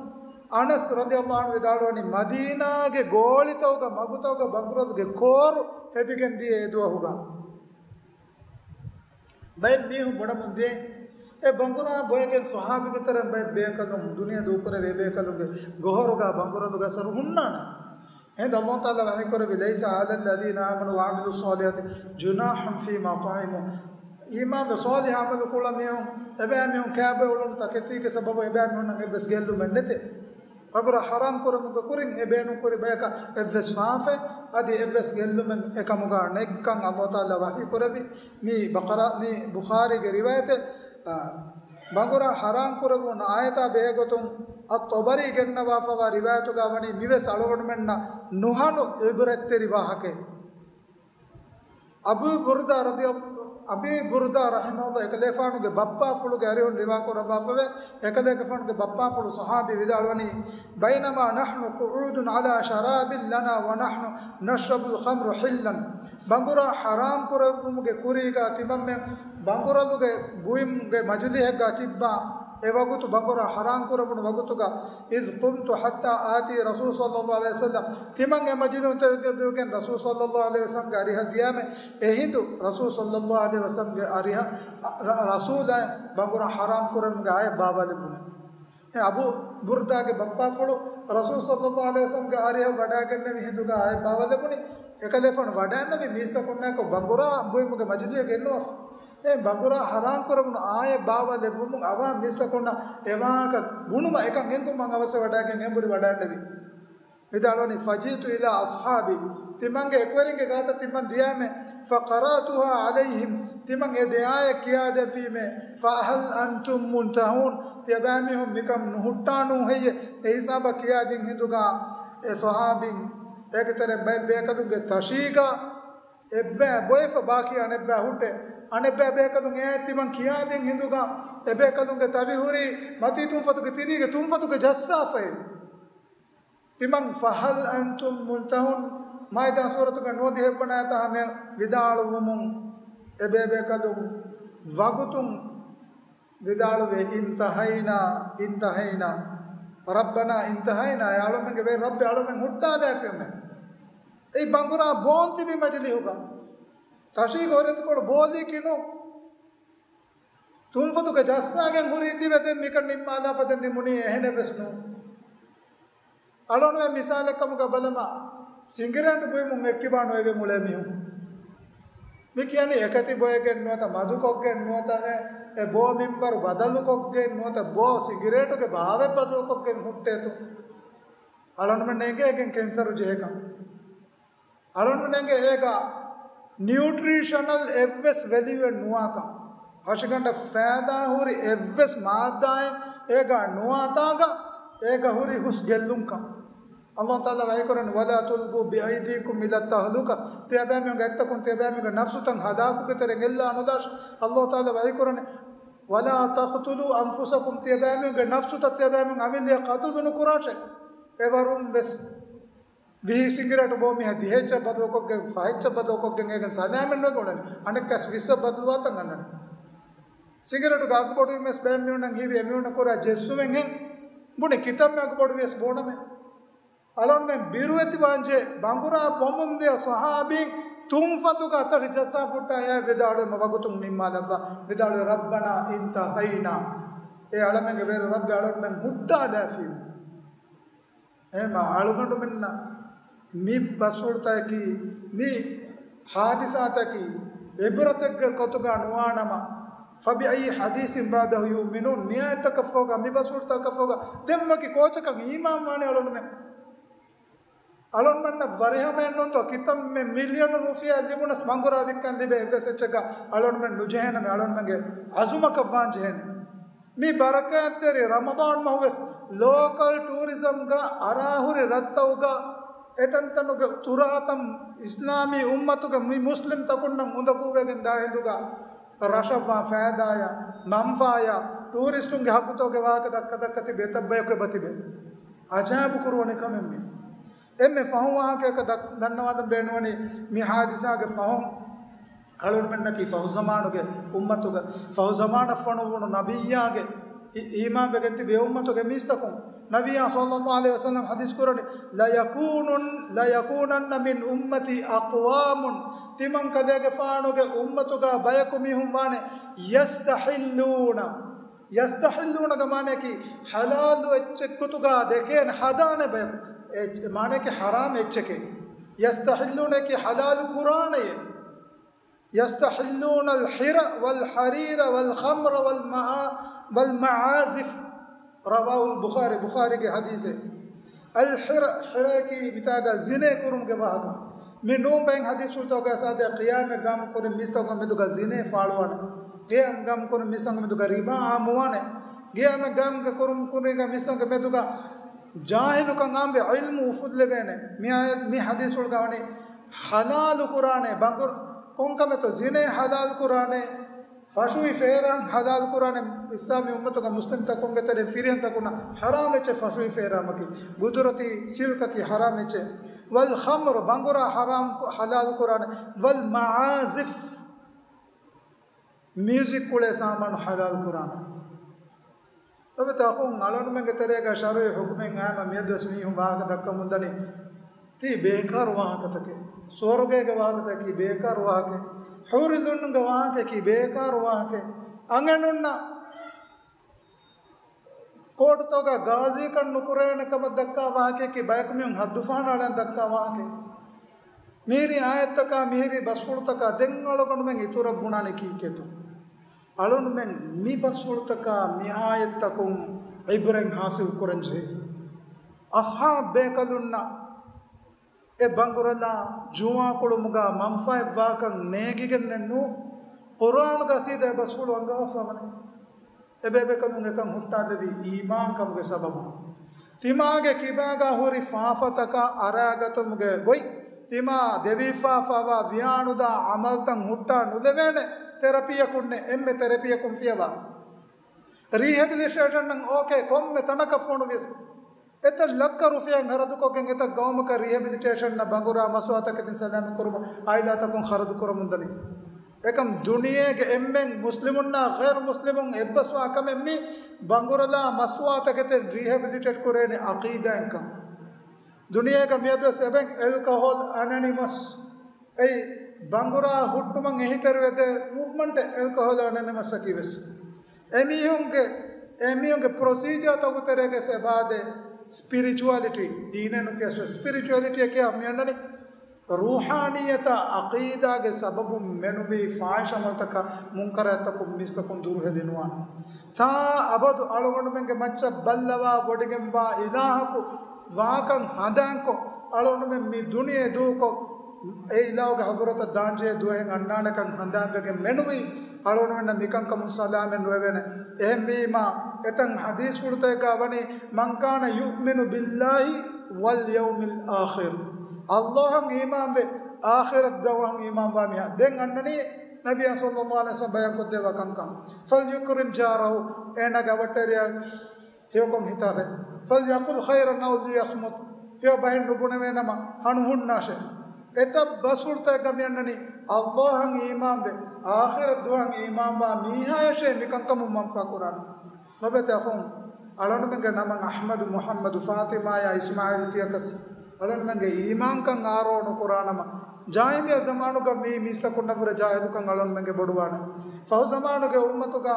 އަނަސް ރަޟިޔަﷲ ޢަންހު ވިދާޅުވަނީ، މަދީނާގެ ގޯޅިތަކުގަ މަގުތަކުގަ ބަނގުރަލުގެ ކޯރު ހެދިގެން ދިޔަ އެ ދުވަހުގަ. ބައެއް މީހުން ބުނަމުން ދިޔަ، އެ ބަނގުރާ ބޮއެގެން ޞަޙާބީންގެ ތެރެއިން ބައެއް ބޭކަލުން، ދުނިޔެ ދޫކުރެއްވި ބޭކަލުންގެ ގޮހޮރުގަ ބަނގުރަލުގެ އަސަރު ހުންނާނެ. އެހިނދު ﷲ ތަޢާލާ ވަޙީ ކުރެއްވި، "ليس على الذين آمنوا وعملوا الصالحات جناح فيما طعموا." އީމާންވެ ޞާލިޙު ޢަމަލު ކުޅަ މީހުން، އެބައި މީހުން ކާބޮއެ އުޅުނު ތަކެތީގެ ސަބަބުން އެބައި މީހުންނަށް އެއްވެސް ގެއްލުމެއް ނެތޭ. ބަނގުރާ ޙަރާމް ކުރުމުގެ ކުރިން އެ ބޭނުން ކުރި ބަޔަކަށް އެއްވެސް ފާފައެއް އަދި އެއްވެސް ގެއްލުމެއް އެކަމުގަ ނެތްކަން ﷲ ތަޢާލާ ވަޙީ ކުރެއްވި. މީ ބަޤަރާ، މީ ބުޚާރީގެ ރިވާޔަތެއް. އާ، ބަނގުރާ ޙަރާމް ކުރެވުނު އާޔަތާ ބެހޭގޮތުން އައްޠަބަރީ ގެންނަވާފަވާ ރިވާޔަތުގަ ވަނީ މިވެސް އަޅުގަނޑުމެންނަށް ނުހަނު ޢިބްރަތްތެރި ވާހަކައެއް. އަބޫ ބުރްދާ ރަޟިޔަ-، އަބީ ބުރްދާ ރަޙިމަހުﷲ އެކަލޭފާނުގެ ބައްޕާފުޅުގެ އަރިހުން ރިވާ ކުރައްވާފަވޭ. އެކަލޭގެފާނުގެ ބައްޕާފުޅު ޞަޙާބީ ވިދާޅުވަނީ، "بينما نحن قعود على شراب لنا ونحن نشرب الخمر حلا." ބަނގުރާ ޙަރާމް ކުރެއްވުމުގެ ކުރީގަ ތިމަންމެން ބަނގުރަލުގެ ބުއިމުގެ މަޖިލީހެއްގަ ތިއްބާ، އެ ވަގުތު ބަނގުރާ ޙަރާމް ކުރެވުނު ވަގުތުގަ، "إذ قمت حتى آتي رسول صلى الله عليه وسلم." ތިމަން އެ މަޖިލީހުން ތެދުވެގެން ރަސޫލު ޞައްލައްލާހު ޢަލައިހި ވަސައްލަމްގެ އަރިހަށް ދިޔާމެ، އެހިނދު ރަސޫލު ޞައްލައްލާހު ޢަލައިހި ވަސައްލަމްގެ އަރިހަށް، ރަ-، ރަ-، ރަސޫލާއިން ބަނގުރާ ޙަރާމް ކުރެވުމުގެ އާޔަތް ބާވާލެވުނު. އެ އަބޫ ބުރްދާގެ ބައްޕާފުޅު ރަސޫލު ޞައްލައްލާހު ޢަލައިހި ވަސައްލަމްގެ އަރިހަށް ވަޑައިގެންނެވި ހިނދުގަ އާޔަތް ބާވާލެވުނީ، އެކަލޭފާނު ވަޑައިންނެވި މީސްތަކުންނާއެކު ބަނގުރާ ބުއިމުގެ މަޖިލީހަށް ގެންނުވާފަ. އެ ބަނގުރާ ޙަރާމް ކުރެވުނު އާޔަތް ބާވާލެއްވުމުން އަވަހަށް މީސްތަކުންނަށް އެ ވާހަކަ ބުނުމަށް އެކަން އެނގުމަށް އަވަސްވެ ވަޑައިގެން އެނބުރި ވަޑައިންނެވި. ވިދާޅުވަނީ، "فجئت إلى أصحابي." ތިމަންގެ އެކުވެރިންގެ ގާތަށް ތިމަން ދިޔާމެ، "فقرأتها عليهم." ތިމަން އެ ދެ އާޔަތް ކިޔާދެއްވީމެ، "فهل أنتم منتهون؟" ތިޔަބައިމީހުން މިކަން ނުހުއްޓާނޫ ހެއްޔެ؟ އެ ހިސާބަށް ކިޔާދިން ހިނދުގަ އެ ޞަޙާބީން އޭގެ ތެރެއިން ބައެއް ބޭކަލުންގެ ތަށީގަ އެއްބަ ބޮއެފަ ބާކީ އަނެއްބަ ހުއްޓޭ. އަނެއްބަ ބޭކަލުން އެއާއެއް ތިމަން ކިޔާދިން ހިނދުގަ އެ ބޭކަލުންގެ ތަށި ހުރީ މަތީ ތުންފަތުގެ ތިރީގެ ތުންފަތުގެ ޖައްސާފައި. ތިމަން "فهل أنتم منتهون؟" މާއިދާ ސޫރަތުގެ ނުވަދިހަ އެއްވަނަ އާޔަތަށް ހަމަ ވިދާޅުވުމުން އެ ބޭބޭކަލުން ވަގުތުން ވިދާޅުވޭ، "انتهينا، انتهينا، ربنا انتهينا." އެ އަޅުމެންގެ ވެރި ރައްބެ އަޅުމެން ހުއްޓާލާފިއެވެ. އެއީ ބަނގުރާ ބޯން ތިބި މަޖިލީހުގަ، ތަށީގެ ހޮރިއަތުކޮޅު ބޯލީކީ ނޫން. ތުންފަތުގެ ޖައްސާގެން ހުރީ ތިބެ ދެން މިކަން ނިންމާލާފަ ދެން ނިމުނީ އެހެނެއްވެސް ނޫން. އަޅުންމެން މިސާލެއް ކަމުގަ ބަލަމާ، ސިނގިރޭޓް ބުއިމުން އެއްކިބާ ނުވެގެން އުޅޭ މީހުން. މި ކިޔަނީ އެކަތި ބޮއެގެން ނުވަތަ މަދުކޮށްގެން ނުވަތަ އެ، އެ ބޯ މިންބަރު ބަދަލުކޮށްގެން ނުވަތަ ބޯ ސިނގިރޭޓުގެ ބާވަތް ބަދަލުކޮށްގެން ހުއްޓޭތޯ. އަޅުންމެން އެނގޭ އޭގެން ކެންސަރު ޖެހޭކަން. އަޅުންމެން އެނގޭ އޭގަ ނިއުޓްރީޝަނަލް އެއްވެސް ވެލިއުއެއް ނުވާކަން. ހަށިގަނޑަށް ފައިދާ ހުރި އެއްވެސް މާއްދާއެއް އޭގަ ނުވާތާގަ އޭގަ ހުރި ހުސް ގެއްލުންކަން. އައްލާހު ތަޢާލާ ވަޙީކުރަނީ، "ولا تلقوا بأيديكم إلى التهلكة." ތިޔަބައިމީހުންގެ އަތްތަކުން ތިޔަބައިމީހުންގެ ނަފްސުތައް ހަލާކުގެ ތެރެއިން އެއްލާ ނުދާށޭ. އައްލާހު ތަޢާލާ ވަޙީކުރަނީ، "ولا تقتلوا أنفسكم." ތިޔަބައިމީހުންގެ ނަފްސުތައް ތިޔަބައިމީހުން އަމިއްލައަށް ޤަތުލު ނުކުރާށޭ. އެވަރުން ވެސް ވިހި ސިނގިރޭޓު ބޯ މީހާ ދިހައެއްޗަށް ބަދަލުކޮށްގެން، ފަހެއްޗަށް ބަދަލުކޮށްގެން އޭގެން ސަލާމަތް ނުވެ އުޅެނީ. އަނެއްކާސް ވިއްސަށް ބަދަލުވާތަން އަންނަނީ. ސިނގިރޭޓުގެ އަގުބޮޑުވީމަވެސް ބައެއް މީހުންނަށް ހީވި އެމީހުންނަށް ކުރާ ޖެއްސުމެއްހެން ބުނި ކިތަންމެ އަގުބޮޑުވިޔަސް ބޯނަމޭ. އަޅުންމެން ބިރުވެތިވާންޖެހޭ ބަނގުރާ ބޮމުން ދިޔަ ޞަޙާބީން ތުންފަތުގަ ތަށި ޖައްސާފަ ހުއްޓާ އެއާ ވިދާޅުވީމަ ވަގުތުން ނިންމާލައްވާ. ވިދާޅުވީ، "ربنا انتهينا." އޭ އަޅަމެންގެ ވެރި ރައްބެ އަޅުންމެން ހުއްޓާލާފި. އެހެންމަ އަޅުގަނޑުމެންނަށް މި ބަސްފުޅުތަކަކީ، މި ހާދިސާތަކީ އިބްރަތެއްގެ ގޮތުގަ ނުވާނަމަ، "فبأي حديث بعده يؤمنون" މި އާޔަތްތަކަށްފަހުގަ، މި ބަސްފުޅުތަކަށްފަހުގަ ދެން ވަކި ކޯޗަކަށް އީމާންވާނީ އަޅުންމެން؟ އަޅުންމެންނަށް ވަރިހަމައެއްނޫންތޯ، ކިތަންމެ މިލިއަނު ރުފިޔާ ލިބުނަސް ބަނގުރާ ވިއްކަން ލިބޭ އެއްވެސް އެއްޗެއްގަ އަޅުންމެން ނުޖެހޭނަމޭ، އަޅުންމެންގެ އަޒުމަކަށް ވާންޖެހޭނެ. މި ބަރަކާތްތެރި ރަމަޟާން މަހުވެސް ލޯކަލް ޓޫރިޒަމްގަ އަރާހުރި ރަށްތަކުގަ އެތަންތަނުގެ ތުރާތަން އިސްލާމީ އުއްމަތުގެ މި މުސްލިމްތަކުންނަށް އުނދަގޫވެގެން ދާ ހިނދުގަ ރަށަށްވާ ފައިދާޔާ މަންފާޔާ ޓޫރިސްޓުންގެ ހައްގުތަކުގެ ވާހަކަ ދައްކަ ދައްކަ ތިބި އެތައް ބަޔަކު އެބަތިބެ. އަޖާއިބު ކުރުވަނި ކަމެއް މީ. އެންމެ ފަހުން ވާހަކައަކަށް ދަ-، ދަންނަވާދަން ބޭނުންވަނީ މި ހާދިސާގެ ފަހުން އަޅުގަނޑުމެންނަކީ ފަހުޒަމާނުގެ އުއްމަތުގަ ފަހުޒަމާނަށް ފޮނުއްވުނު ނަބިއްޔާގެ އި-، އީމާންވެގެން ތިބި އެ އުއްމަތުގެ މީސްތަކުން. ނަބިއްޔާ ޞައްލައްލާހު ޢަލައިހި ވަސައްލަމް ޙަދީޘް ކުރަނީ، "لَيَكُونُنَّ، لَيَكُونَنَّ مِنْ أُمَّتِي أَقْوَامٌ." ތިމަން ކަލޭގެފާނުގެ އުއްމަތުގަ ބަޔަކު މީހުން ވާނެ، "يَسْتَحِلُّونَ." ޔަސްތަޙިއްލޫނަގެ މާނައަކީ ޙަލާލު އެއްޗެއް ގޮތުގަ ދެކޭނެ ހަދާނެ ބަޔަކު. އެ މާނައަކީ ޙަރާމް އެއްޗެކޭ. ޔަސްތަޙިއްލޫނައަކީ ޙަލާލު ކުރާނެޔޭ. "يَسْتَحِلُّونَ الْحِرَّ وَالْحَرِيرَ وَالْخَمْرَ وَالْمَعَ-، وَالْمَعَازِفَ." ރަވާހުލް ބުޚާރީ، ބުޚާރީގެ ޙަދީޘެއް. އަލްޙިރަ، ޙިރައަކީ މިތާގަ ޒިނޭ ކުރުމުގެ ވާހަކަ. މި ނޫން ބައެއް ޙަދީޘްފުޅުތަކުގަ ސާދަ ޤިޔާމަތް ގާއިމް ކުރި މީސްތަކުގެ މެދުގަ ޒިނޭ ފާޅުވާނެ. ޤިޔާމަތް ގާއިމް ކުރި މީސްތަކުގެ މެދުގަ ރިބާ ޢާއްމުވާނެ. ޤިޔާމަތް ގާއިމް ކުރުމުގެ މީސްތަކުގެ މެދުގަ ޖާހިލުކަން ޢާއްމުވެ ޢިލްމު އުފުއްލެވޭނެ. މި އާޔަތް، މި ޙަދީޘްފުޅުގަ ވަނީ ޙަލާލު ކުރާނެ ބަނގުރު، ކޮންކަމެއްތޯ ޒިނޭ ޙަލާލު ކުރާނެ، ފަށުވި ފޭރާން ޙަލާލު ކުރާނެ، އިސްލާމީ އުއްމަތުގަ މުސްލިމްތަކުންގެ ތެރެއިން ފިރިހެންތަކުންނަށް ޙަރާމް އެއްޗެއް ފަށުވި ފޭރާމަކީ، ގުދުރަތީ ސިލްކަކީ ޙަރާމް އެއްޗެއް. ވަލް ޚަމްރު، ބަނގުރާ ޙަރާމް، ޙަލާލު ކުރާނެ. ވަލް މަޢާޒިފް، މިއުޒިކް ކުޅޭ ސާމާނު ޙަލާލު ކުރާނެ. ލޮބުވެތި އަޚުން، އަޅުގަނޑުމެންގެ ތެރޭގަ ޝަރުޢީ ޙުކުމެއް އައިމަ މިއަދުވެސް މީހުން ވާހަކަ ދައްކަމުންދަނީ ތީ ބޭކާރު ވާހަކަތަކެއް. ސުވަރުގޭގެ ވާހަކަތަކީ ބޭކާރު ވާހަކައެއް. ޙޫރިލްޢީނުންގެ ވާހަކައަކީ ބޭކާރު ވާހަކައެއް. އަނގަނޑުންނަށް ކޯޓުތަކުގަ ގާޒީކަން ނުކުރޭނެ ކަމަށް ދައްކާ ވާހަކައަކީ ބަޔަކު މީހުން ހައްދުފަހަނައަޅަން ދައްކާ ވާހަކައެއް. މިހިރީ އާޔަތްތަކާ މިހިރީ ބަސްފުޅުތަކާ ދެން އަޅުގަނޑުމެން އިތުރަށް ބުނާނީ ކީކޭތޯ؟ އަޅުންމެން މި ބަސްފުޅުތަކާ މި އާޔަތްތަކުން ޢިބްރަތް ޙާޞިލް ކުރަންޖެހޭ. އަޞްޙާބް ބޭކަލުންނަށް އެ ބަނގުރަލާ ޖުވާކުޅުމުގަ މަންފާއެއް ވާކަން ނޭގިގެންނެއްނު. ޤުރުއާނުގަ ސީދާ އެ ބަސްފުޅު އަންގަވާފަވަނީ. އެބޭބޭކަލުން އެކަން ހުއްޓާލެވީ އީމާންކަމުގެ ސަބަބުން. ތިމާގެ ކިބާގަ ހުރި ފާފަތަކާ އަރާގަތުމުގެ ގޮތް، ތިމާ ދެވިފާފަވާ ވިޔާނުދާ ޢަމަލްތައް ހުއްޓާ ނުލެވޭނެ. ތެރަޕީއަކުންނެއް އެންމެ ތެރަޕީއަކުން ފިޔަވާ. ރީހެބިލިޓޭޝަންއަށް އޯކޭ، ކޮންމެ ތަނަކަށް ފޮނުވިޔަސް އެތައް ލައްކަ ރުފިޔާއެއް ޚަރަދުކޮށްގެން އެތައް ގައުމަކަށް ރީހެބިލިޓޭޝަންއަށް ބަނގުރާ މަސްތުވާތަކެތިން ސަލާމަތް ކުރުމަށް އާއިލާތަކުން ޚަރަދު ކުރަމުންދަނީ. އެކަމް ދުނިޔޭގެ އެންމެން މުސްލިމުންނާ ޣައިރު މުސްލިމުން އެއްބަސްވާ ކަމެއް މީ ބަނގުރަލާ މަސްތުވާތަކެތިން ރީހެބިލިޓޭޓް ކުރޭނެ ޢަޤީދާއެއްކަން. ދުނިޔޭގަ މިއަދުވެސް އެބައިން އެލްކަހޯލް އަނެނިމަސް އެއީ ބަނގުރާ ހުއްޓުމަށް އެހީތެރިވެދޭ މޫވްމަންޓެއް އެލްކަހޯލް އަނެނިމަސްއަކީ ވެސް. އެމީހުންގެ، އެމީހުންގެ ޕްރޮސީޖާ ތަކު ތެރޭގަ އެބައާދޭ ސްޕިރިޗުއަލިޓީ، ދީނެއް ނުކިޔަސް ވެސް. ސްޕިރިޗުއަލިޓީއަކީ މި އަންނަނީ ރޫޙާނިއްޔަތާ ޢަޤީދާގެ ސަބަބުން މެނުވި ފާޙިޝް ޢަމަލުތަކާ މުންކަރާތްތަކުން މީސްތަކުން ދުރުހެލި ނުވާނެ. ތާ އަބަދު އަޅުގަނޑުމެންގެ މައްޗަށް ބައްލަވާ ވޮޑިގެންވާ އިލާހަކު ވާކަން ހަނދާންކޮށް، އަޅުގަނޑުމެން މި ދުނިޔެ ދޫކޮށް، އެ އިލާހުގެ ޙަޟުރަތަށް ދާންޖެހޭ ދުވަހެއް އަންނާނެކަން ހަނދާންވެގެން މެނުވީ، އަޅުގަނޑުމެންނަށް މިކަންކަމުން ސަލާމަތް ނުވެވޭނެ. އެހެންވީމާ، އެތަން ޙަދީޘްފުޅުތަކެއްގަ ވަނީ، "مَنْ كَانَ يُؤْمِنُ بِاللَّهِ وَالْيَوْمِ الْآخِرِ." ﷲ އަށް އީމާންވެ، އާޚިރަތް ދުވަހަށް އީމާންވާ މީހާ. ދެން އަންނަނީ ނަބިއްޔާ ޞައްލައްލާހު ޢަލައިހި ވަސައްލަމް ބަޔާންކޮށްދެއްވާ ކަންކަން. "فَلْيُكْرِمْ جَارَهُ." އޭނާގެ އަވަށްޓެރިޔާ ހެޔޮކޮށް ހިތާށޭ. "فَلْيَقُلْ خَيْرًا أَوْ لِيَصْمُتْ." ހެޔޮ ބަހެއް ނުބުނެވޭނަމަ ހަނު ހުންނާށޭ. އެތައް ބަސްފުޅުތަކެއްގަ މިއަންނަނީ ﷲ އަށް އީމާންވެ، އާޚިރަތް ދުވަހަށް އީމާންވާ މީހާޔަށޭ މިކަންކަމުން މަންފާ ކުރާނެ. ލޮބުވެތި އަޚުން، އަޅުގަނޑުމެންގެ ނަމަން އަޙްމަދު، މުޙައްމަދު، ފާތިމާޔާ، އިސްމާޢީލް ކިޔަކަސް އަޅުގަނޑުމެންގެ އީމާންކަން އާރޯ ނުކުރާނަމަ، ޖާހިލިއްޔާ ޒަމާނުގަ މި މީސްތަކުންނަށްވުރެ ޖާހިލުކަން އަޅުގަނޑުމެންގެ ބޮޑުވާނެ. ފަހު ޒަމާނުގެ އުއްމަތުގަ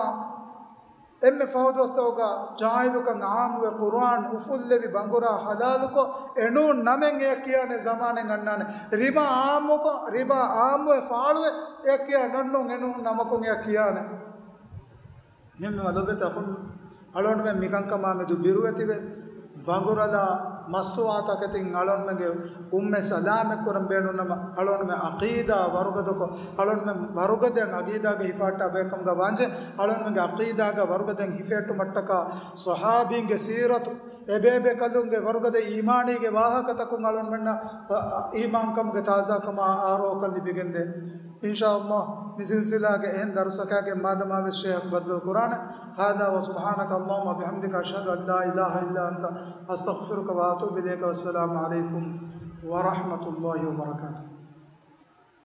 އެންމެ ފަހު ދުވަސްތަކުގަ ޖާހިލުކަން ޢާއްމުވެ، ޤުރުއާން އުފުއްލެވި، ބަނގުރާ ޙަލާލުކޮށް، އެނޫން ނަމެއް އެޔަށް ކިޔާނެ ޒަމާނެއް އަންނާނެ. ރިބާ ޢާއްމުކޮށް، ރިބާ ޢާއްމުވެ ފާޅުވެ، އެޔަށް ކިޔާ ނަންނޫން އެނޫން ނަމަކުން އެޔަށް ކިޔާނެ. އެހެންވީމަ ލޮބުވެތި އަޚުން، އަޅުގަނޑުމެން މިކަންކަމާ މެދު ބިރުވެތިވެ، ވަނގުރަލާ މަސްތުވާތަކެތިން އަޅުންމެންގެ އުއްމަތް ސަލާމަތް ކުރަން ބޭނުންނަމަ، އަޅުންމެ އަޤީދާ ވަރުގަދަކޮށް، އަޅުންމެ ވަރުގަދައިން އަޤީދާގެ ހިފާއްޓާ ބޭކަމުގަ ވާންޖެ، އަޅުންމެންގެ އަޤީދާގަ ވަރުގަދައިން ހިފެހެއްޓުމަށްޓަކާ ޞަޙާބީންގެ ސީރަތު، އެބޭބޭކަލުންގެ ވަރުގަދަ އީމާނީގެ ވާހަކަތަކުން އަޅުންމެންނަށް އީމާންކަމުގެ ތާޒާކަމާ އާރޯކަން ލިބިގެންދޭ. އިންޝާﷲ، މި ސިލްސިލާގެ އެހެން ދަރުސަކާގެ މާދަމާވެސް ޝޭޚް ބައްދަލު ކުރާނެ. هذا وسبحانك اللهم وبحمدك، أشهد أن لا إله إلا أنت، أستغفرك وأتوب إليك. والسلام عليكم ورحمة الله وبركاته.